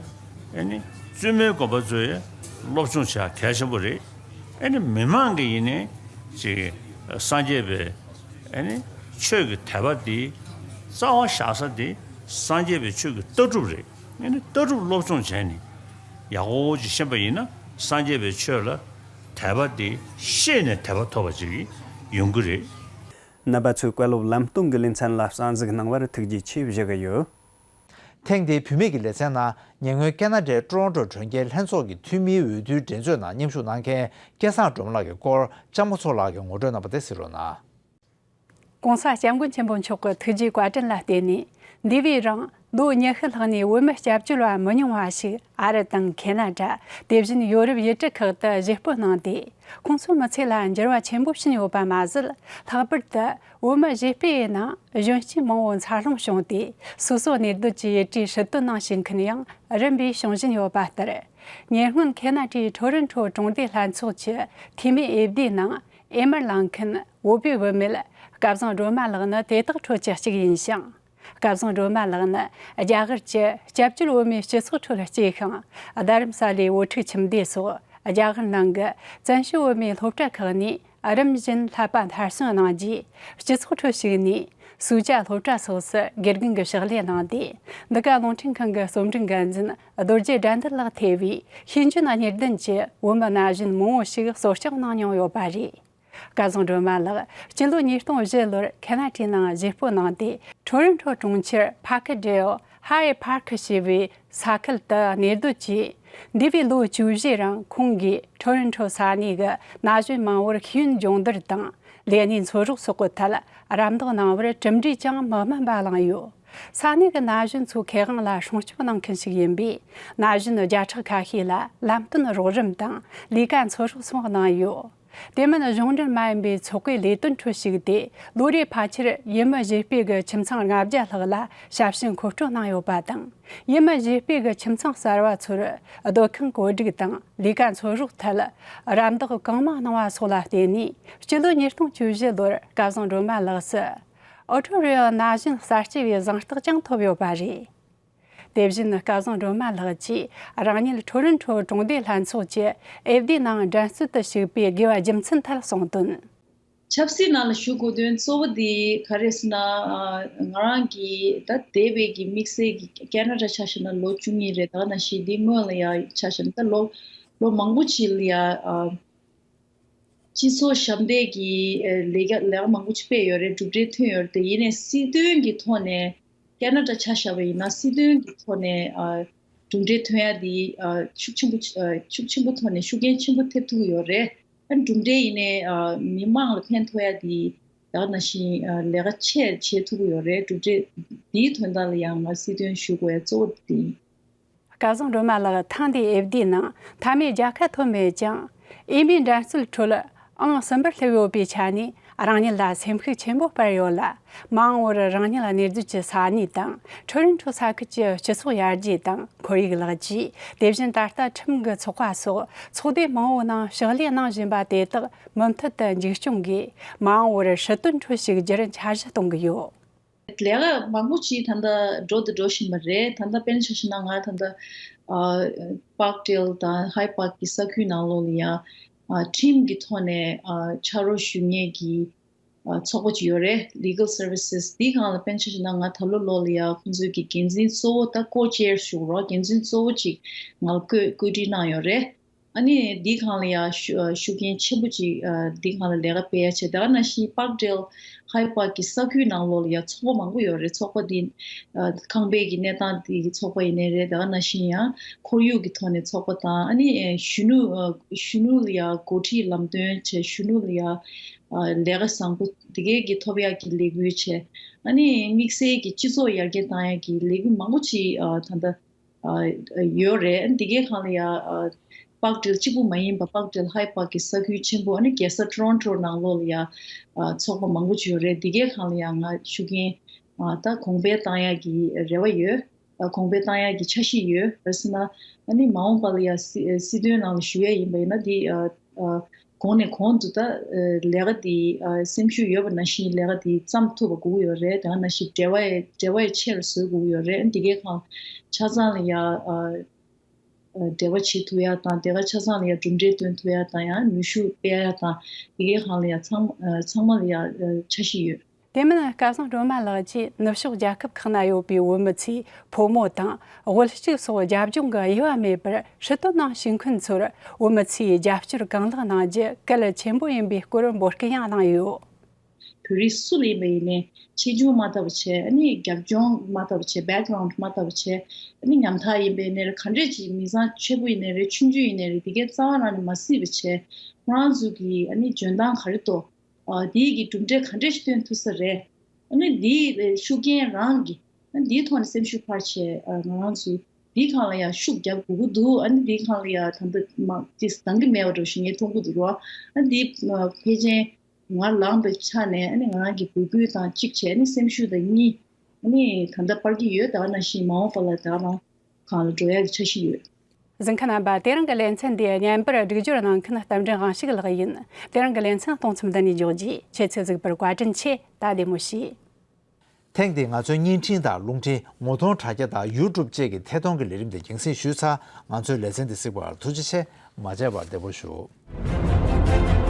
ཨ་ནི་བཙུན་མའི་དགོན་པ་ཚོས་སློབ་སྦྱོང་བྱེད་ཡ་གལ་ཆེན་པོ་རེད། ཨ་ནི་མི་མང་གིས་ཡིན་ནའི་ཅིག་སངས་རྒྱས་པའི་ཨ་ནི་ཆོས་ཀྱི་དད་པ་འདི་རྩ་བ་བཞག་ས་འདི་སངས་རྒྱས་པའི་ཆོས་ཀྱི་ལྟ་གྲུབ་རེད། ཨ་ནི་ལྟ་གྲུབ་སློབ་སྦྱོང་བྱས་ནས་ཡག་པོ་ཅིག་ཤེས་པ་ཡིན་ན། སངས་རྒྱས་པའི་ཆོས་ལ་དད་པ་འདི་ཤེས་ནས་དད་པ་ཐོབ་པ་ཅིག་ཡོང་གི་རེད། རྣམ་པ་ཚོས་བཀའ་སློབ་ལམ་སྟོན་གྱི་ལེ་ཚན་ལ་གསན་གཟིགས་གནང་བར་ཐུགས་རྗེ་ཆེ་ཞུ་གི་ཡོད། ཐེངས་འདིའི་བུད་མེད་ཀྱི་ལེ་ཚན་ནང་ཉེ་སྔོན་ཁེ་ན་ཌའི་ཀྲོ་རོན་ཀྲོ་གྲོང་ཁྱེར་ལྷན་ཚོགས་ཀྱི་འཐུས་མིའི་འོས་བསྡུའི་འགྲན་རྩོད་ནང་མཉམ་ཞུགས་གནང་མཁན་སྐལ་བཟང་སྒྲོལ་མ་ལགས་ཀྱི་སྐོར་ལྕམ་མགོན་ཚོགས་ལགས་ཀྱིས་ངོ་སྤྲོད་གནང་བ་དེ་གཟིགས་རོགས་གནང་།༸གོང་ས་༸སྐྱབས་མགོན་ཆེན་པོ་མཆོག་གི་ཐུགས་རྗེའི་བཀའ་དྲིན་ལ་བརྟེན་ནས། འདས་པའི་རིང་ལོ་ཉི་ཤུ་ལྷག་ནས་བོད་མི་སྐྱབས་བཅོལ་བ་མི་ཉུང་བ་ཞིག་ཨ་རི་དང་ཁེ་ན་ཌ། དེ་བཞིན་ཡོ་རོབ་ཡུལ་གྲུ་ཁག་ཏུ་གཞིས་སྤོ་གནང་སྟེ། ཁོང་ཚོའི་མི་ཚེ་ལ་འགྱུར་བ་ཆེན་པོ་ཕྱིན་ཡོད་པ་མ་ཟད། ལྷག་པར་དུ་བོད་མི་གཞིས་སྤོས་ཡུལ་ནང་གཞོན་སྐྱེས་མང་བོ་འཚར་ལོངས་བྱུང་སྟེ། སོ་སོའི་གནས་སྡོད་ཀྱི་ཡུལ་གྲུའི་སྲིད་དོན་ནང་ཞུགས་མཁན་ཡང་རིམ་པས་བྱུང་བཞིན་ཡོད་པ་ལྟར། ཉེ་སྔོན་ཁེ་ན་ཌའི་ཊོ་རོན་ཊོ་གྲོང་སྡེ་ལྷན་ཚོགས་ཀྱི་འཐུས་མི་འོས་བསྡུའི་ནང་། འོས་མིར་ལངས་མཁན་བོད་པའི་བུད་མེད་སྐལ་བཟང་སྒྲོལ་མ་ལགས་ནི་དེ་དག་ཁྲོད་ཀྱི་གཅིག་ཡིན་ཞིང་། སྐལ་བཟང་སྒྲོལ་མ་ལགས་ནི་རྒྱ་གར་གྱི་སྐྱབས་བཅོལ་བོད་མིའི་སྤྱི་ཚོགས་ཁྲོད་སྐྱེས་ཤིང་། རྡ་རམ་ས་ལའི་བོད་ཕྲུག་ཁྱིམ་སྡེ་སོགས་རྒྱ་གར་ནང་གི་བཙན་བྱོལ་བོད་མིའི་སློབ་གྲྭ་ཁག་ནས་རིམ་བཞིན་བསླབ་པ་མཐར་སོན་གནང་རྗེས། སྤྱི་ཚོགས་ཁྲོད་ཞུགས་ནས་སུའུ་ཅཱ་སློབ་གྲྭ་སོགས་སུ་དགེ་རྒན་གྱི་ཕྱག་ལས་གནང་སྟེ། འདི་ག་རླུང་འཕྲིན་ཁང་གི་རྩོམ་སྒྲིག་འགན་འཛིན་རྡོ་རྗེ་དགྲ་འདུལ་ལགས་ཐེ་བའི་ཤེས་འཇོན་གཉེར་ལྡན་གྱི་བོད་མི་ན་གཞོན་མང་བོ་ཞིག་གསོ་སྐྱོང་གནང་མྱོང་ཡོད་པ་རེད། སྐལ་བཟང་སྒྲོལ་མ་ལགས་སྤྱི་ལོ་ཉིས་སྟོང་བཞི་ལོར་ཁེ་ན་ཌའི་ནང་གཞས་སྤོ་གནང་སྟེ། ཊོ་རོན་ཊོ་གྲོང་ཁྱེར་ཕ་ཁི་ཌེལ་ཧའེ་ཕར་ཁི་ཞེས་པའི་ས་ཁུལ་དུ་གནས་སྡོད་ཀྱིས། འདས་པའི་ལོ་བཅུ་བཞིའི་རིང་ཁོང་གིས་ཊོ་རོན་ཊོ་ས་གནས་ཀྱི་ན་གཞོན་མང་བོར་ཤེས་ཡོན་སྦྱོང་བརྡར་དང་ལས་གནས་འཚོལ་རོགས་སོགས་ཀྱི་ཐད་རམ་འདེགས་གནང་བར་གྲུབ་འབྲས་ཀྱང་མི་དམན་པ་བླངས་ཡོད། ས་གནས་ཀྱི་ན་གཞོན་ཚོ་ཁེ་དབང་ལ་སྲུང་སྐྱོབ་གནང་མཁན་ཞིག་ཡིན་པས། ན་གཞོན་བརྒྱ་ཕྲག་ཁ་ཤས་ལ་ལམ་སྟོན་རོགས་རམ་དང་ལས་ཀ་འཚོལ་རོགས་སོགས་གནང་ཡོད། དེ་མིན་གཞུང་འབྲེལ་མ་ཡིན་པའི་ཚོགས་པའི་ལས་དོན་ཁྲོད་ཞུགས་ཏེ། ལོ་རེའི་ཕལ་ཆེར་ཡུལ་མི་གཞས་སྤེལ་གྱི་ཁྱིམ་ཚང་ལྔ་བརྒྱ་ལྷག་ལ་ཞབས་ཞུ་མཁོ་སྤྲོད་གནང་ཡོད་པ་དང་། ཡུལ་མི་གཞས་སྤེལ་གྱི་ཁྱིམ་ཚང་གསར་བ་ཚོར་སྡོད་ཁང་བཀོད་སྒྲིག་དང་ལས་ཀ་འཚོལ་རོགས་ཐད་རམ་འདེགས་གང་མང་གནང་བ་སོགས་ལ་བརྟེན་ནས། སྤྱི་ལོ་ཉིས་སྟོང་བཅུ་བཞི་ལོར་སྐལ་བཟང་སྒྲོལ་མ་ལགས་སུ་ཨོ་ཊོ་རི་ཡོ་ན་གཞོན་གསར་སྐྱེས་པའི་གཟེངས་རྟགས་ཀྱང་ཐོབ་ཡོད་པ་རེད། དེ་བཞིན་སྐལ་བཟང་སྒྲོལ་མ་ལགས་ཀྱིས་རང་ཉིད་ཊོ་རོན་ཊོ་གྲོང་སྡེ་ལྷན་ཚོགས་ཀྱི་ཨེཕ་ཌི་ནང་འགྲན་རྩོད་དུ་ཞུགས་པའི་དགོས་པ་རྒྱུ་མཚན་ཐད་གསུངས་དོན། ཆབ་སྲིད་ནང་ལ་ཞུགས་དགོས་དོན་གཙོ་བོ་དེ་ག་རེ་ཟེར་ན། ང་རང་གི་ད་འདས་པའི་གི་དམིགས་བསལ་གྱི་ཁེ་ན་ཌ་ཆ་བཞག་ན་ལོ་བཅུ་གཉིས་རེད། ད་ནང་བཞིན་འདི་སྔོན་ལ་ཡ་ཆ་བཞག་ན་ད་ལོ་ལོ་མང་པོ་ཅིག་ལ་ཡ། སྤྱི་ཚོགས་ཞབས་འདེགས་ཀྱི་ལས་ཀ་ལས་ཀ་མང་པོ་ཅིག་སྤེལ་ཡོད་རེད། གྲུབ་འབྲས་ཐོན་ཡོད་རེད། དེ་ཡིན་ནའི་སྲིད་དོན་གྱི་ཐོག་ནས་ཁེ་ན་ཌ་ཆ་བཞག་པ་ཡིན་ན་སྲིད་དོན་གྱི་ཐོག་ནས་གྲུབ་འབྲས་ཐོན་ཡ་དེ་ཤུགས་ཆེན་པོ་ཤུགས་ཆེན་པོ་ཐོག་ནས་ཤུགས་རྐྱེན་ཆེན་པོ་ཐེབས་ཐུབ་ཀྱི་ཡོད་རེད། ཨ་གྲུབ་འབྲས་ཡིན་ནའི་མི་མང་ལ་ཕན་ཐོགས་ཡ་དེ་ད་ག་ནང་བཞིན་ལས་ཀ་ཆེ་བྱེད་ཐུབ་ཀྱི་ཡོད་རེད། གྲུབ་འབྲས་དེའི་དོན་དག་ལ་ཡང་ང་སྲིད་དོན་ཞུ་དགོས་ཡ་གཙོ་བོ་དེ་ཡིན། སྐལ་བཟང་སྒྲོལ་མ་ལགས་ཐེངས་འདིའི་ཨེཕ་ཌི་ནང་མཐའ་མའི་རྒྱལ་ཁ་ཐོབ་མེད་ཀྱང་། འོས་མིའི་འགྲན་རྩོད་ཁྲོད་ཨང་གསུམ་པར་སླེབས་ཡོད་པའི་ཆ་ནས་རང་ཉིད་ལ་སེམས་ཤུགས་ཆེན་པོ་སྤར་ཡོད་ལ། མ་འོངས་པར་རང་ཉིད་གནས་སྡོད་ཀྱི་ས་གནས་དང་ཊོ་རོན་ཊོ་ས་ཁུལ་གྱི་སྤྱི་ཚོགས་ཡར་རྒྱས་དང་ཁོར་ཡུག་ལེགས་བཅོས། དེ་བཞིན་ད་ལྟ་ཁྲིམས་ཀྱི་ཚོགས་པ་སོགས་ཚོགས་སྡེ་མང་བོའི་ནང་ཕྱག་ལས་གནང་བཞིན་པ་དེ་དག་མུ་མཐུད་དུ་མཇུག་སྐྱོང་གིས། མ་འོངས་པར་སྲིད་དོན་ཁྲོད་ཞུགས་རྒྱུར་འཆར་གཞི་གཏོང་གི་ཡོད། ལས་ཀ་མང་པོ་ཅིག་ད་ལྟ་འགྲོ་དང་འགྲོ་བཞིན་པ་རེད། ད་ལྟ་དཔེར་ན་ཆ་བཞག་ན་ང་ད་ལྟ་ཨ་པཱརཀ་ཌེལ་དང་ཧའི་པཱརཀ་གི་ས་ཁུལ་ནང་ལོགས་ལ་ཡང་ཨ་ཁྲིམས་ཀྱི་ཐོག་ནས་ཨ་ཕྱག་རོགས་ཞུ་མཁན་གྱི་ཨ་ཚོགས་པ་ཅིག་ཡོད་རེད། Legal Services། འདིའི་སྒང་ལ་དཔེར་ན་ཆ་བཞག་ན་ང་ད་ལོ་ལོ་ལ་ཡང་ཁོང་ཚོའི་གི་འགན་འཛིན་གཙོ་བོ། ད་ཀོ་ཅེར་ཞུ་རོགས། འགན་འཛིན་གཙོ་བོ་ཅིག་ང་ལ་བསྐོས་བསྐོས་སྒྲིག་གནང་ཡོད་རེད། ཨ་ནི་འདིའི་སྒང་ལ་ཡང་ཤུ་ཨ་ཤུགས་རྐྱེན་ཆེན་པོ་ཅིག་ཨ་འདིའི་སྒང་ལ་ལས་ཀ་སྤེལ་ཡ་བྱས། ད་ག་ནང་བཞིན་པཱརཀ་ཌེལ་ཧའི་པཱརཀ་གི་ས་ཁུལ་ནང་ལོགས་ལ་ཡང་ཚོགས་པ་མང་པོ་ཡོད་རེད། ཚོགས་པ་འདི་ཨ་ཁང་པའི་གི་གནས་སྟངས་འདི་གི་ཚོགས་པ་ཡིན་ནའི་རེད། ད་ག་ནང་བཞིན་ཡང་ཁོར་ཡུག་གི་ཐོག་ནས་ཚོགས་པ་དང་། ཨ་ནི་ཨེ་གཞོན་ནུ་ཨ་གཞོན་ནུ་ལ་ཡང་འགོ་ཁྲིད་ལམ་སྟོན་བྱས། གཞོན་ནུ་ལ་ཡང་ཨ་ལས་ཀ་བཟང་པོ་དེ་གའི་གི་ཐོབ་ཡག་གི་ལས་འགུལ་བྱས། ཨ་ནི་དམིགས་བསལ་གྱི་སྤྱི་ཚོགས་ཡར་རྒྱས་བཏང་ཡག་གི་ལས་འགུལ་མང་པོ་ཅིག་ཨ་ད་ལྟ་ཨ་ཡོད་རེད། ཨ་ནི་འདི་གའི་སྒང་ལ་ཡ་ཨ་པཱརཀ་ཌེལ་གཅིག་པུ་མ་ཡིན་པ། པཱརཀ་ཌེལ་ཧའི་པཱརཀ་གི་ས་ཁུལ་ཆེན་པོ། ཨ་ནི་རྒྱལ་ས་ཊོ་རོན་ཊོ་ནང་ལོགས་ལ་ཡ་ཨ་ཚོགས་པ་མང་པོ་ཅིག་ཡོད་རེད། འདི་གའི་སྒང་ལ་ཡ་ང་ཤུགས་རྐྱེན་ཨ་ད་གོང་འཕེལ་བཏང་ཡག་གི་རེ་བ་ཡོད། ཨ་གོང་འཕེལ་བཏང་ཡག་གི་འཆར་གཞི་ཡོད། ག་རེ་ཟེར་ན་ཨ་ནི་མ་འོངས་པ་ལ་ཡ་སྲི་སྲིད་དོན་ནང་ལ་ཞུགས་ཡ་ཡིན་པ་ཡིན་ན་འདི་ཨ་ཨ་གོང་ནས་གོང་དུ་ད་ཨ་ལས་ཀ་འདི་ཨ་སེམས་ཤུགས་ཡོད་པ་ནང་བཞིན་ལས་ཀ་འདི་བརྩམས་ཐུབ་པ་དགོས་ཀྱི་ཡོད་རེད། དེ་ནང་བཞིན་འབྲེལ་བ་འབྲེལ་བ་ཆེ་རུ་བཟོ་དགོས་ཀྱི་ཡོད་རེད། འདི་གའི་སྒང་ཆ་ཚང་ལ་ཡ་ཨ་ཨ་འབྲེལ་བ་བྱེད་ཐུབ་ཡ་དང་། དེ་ག་ཆ་ཚང་ལ་ཡ་གྲུབ་འབྲས་སྟོན་ཐུབ་ཡ་དང་། ཡང་ནུས་ཤུགས་སྤེལ་ཡ་དང་། འདི་གའི་སྒང་ལ་ཡ་ཚང་ཨ་ཚང་མ་ལ་ཡ་ཨ་འཆར་གཞི་ཡོད། དེ་མིན་སྐལ་བཟང་སྒྲོལ་མ་ལགས་ཀྱིས་ནུབ་ཕྱོགས་རྒྱལ་ཁབ་ཁག་ན་ཡོད་པའི་བོད་མི་ཚོས་ཕོ་མོ་དང་དབུལ་ཕྱུག་སོགས་རྒྱབ་ལྗོངས་ཀྱི་དབྱེ་བ་མེད་པར་སྲིད་དོན་ནང་ཞུགས་མཁན་ཚོར་བོད་མི་ཚོས་རྒྱབ་སྐྱོར་གང་ལེགས་གནང་རྒྱུ་གལ་ཆེན་པོ་ཡིན་པའི་སྐོར་འབོད་སྐུལ་ཡང་གནང་ཡོད། བོད་རིགས་སུ་ལ་ཡིན་པ་ཡིན་ནའི་ཆེ་ཆུང་མ་ལྟ་བུ་བྱས། ཨ་ནི་རྒྱབ་ལྗོངས་མ་ལྟ་བུ་བྱས། བེག་གྷ་རའུན་ཌི་མ་ལྟ་བུ་བྱས། ཨ་ནི་ཉམ་ཐག་ཡིན་པ་ཡིན་ནའི་རེད། ག་འདྲས་ཅིག་མི་ཚང་ཆེ་པོ་ཡིན་ནའི་རེད། ཆུང་ཆུང་ཡིན་ནའི་རེད། དེ་གའི་རྩ་བ་རང་ནས་མ་བརྩིས་པ་བྱས། ང་རང་ཚོ་གི་ཨ་ནི་འཇོན་ཐང་ག་རེ་འདུག་ཨ་དེའི་གི་གྲུབ་འབྲས་ག་འདྲས་ཤིག་སྟོན་ཐུབ་ས་རེད། ཨ་ནི་དེའི་ཤུགས་རྐྱེན་རང་གི་ཨ་ནི་དེའི་ཐོག་ནས་སེམས་ཤུགས་འཕར་བྱས། ཨ་ང་རང་ཚོས་དེའི་སྒང་ལ་ཡང་ཤུགས་རྒྱབ་དགོས་ཀྱི་འདུག་ཨ་ནི་དེའི་སྒང་ལ་ཡང་ད་ལྟ་མ་ཅིག་འདང་གི་མེད་པ་འདྲ་ཞིག་ངས་མཐོང་གི་འདུག་རོ། ཨ་ནི་དེ་ཕལ་ཆེར་ང་ལངས་པའི་ཆ་ནས་ཨ་ནི་ང་རང་གི་འབོད་སྐུལ་དང་གཅིག་བྱས། ཨ་ནི་སེམས་ཤུགས་དང་གཉིས། ཨ་ནི་ད་ལྟ་སྤར་གྱི་ཡོད། ད་ག་ནང་བཞིན་མ་འོངས་པ་ལ་ད་ག་རང་སྒང་ལ་འགྲོ་ཡག་གི་འཆར་གཞི་ཡོད། གཟིགས་མཁན་རྣམ་པ། དེ་རིང་གི་ལེ་ཚན་འདི་བརྙན་པར་སྒྲིག་སྦྱོར་གནང་མཁན་རྟ་མགྲིན་དབང་ཕྱུག་ལགས་ཡིན། དེ་རིང་གི་ལེ་ཚན་གཏོང་མཚམས་འདི་ནས་འཇོག་རྒྱུ། ཁྱེད་ཚོས་གཟིགས་པར་བཀའ་དྲིན་ཆེ། ད་བདེ་མོ་བྱོས། ཐེངས་འདིའི་ང་ཚོའི་བརྙན་འཕྲིན་དང་རླུང་འཕྲིན། ངོ་གདོང་དྲ་རྒྱ་དང་ཡུ་ཊུབ་བཅས་ཀྱི་ཐད་གཏོང་གི་ལས་རིམ་དེ་རྒྱང་སྲིང་ཞུས་ཚར། ང་ཚོའི་ལེ་ཚན་འདི་གཟིགས་པར་ཐུགས་རྗེ་ཆེ། མ་མཇལ་བར་བདེ་པོ་བཞུགས།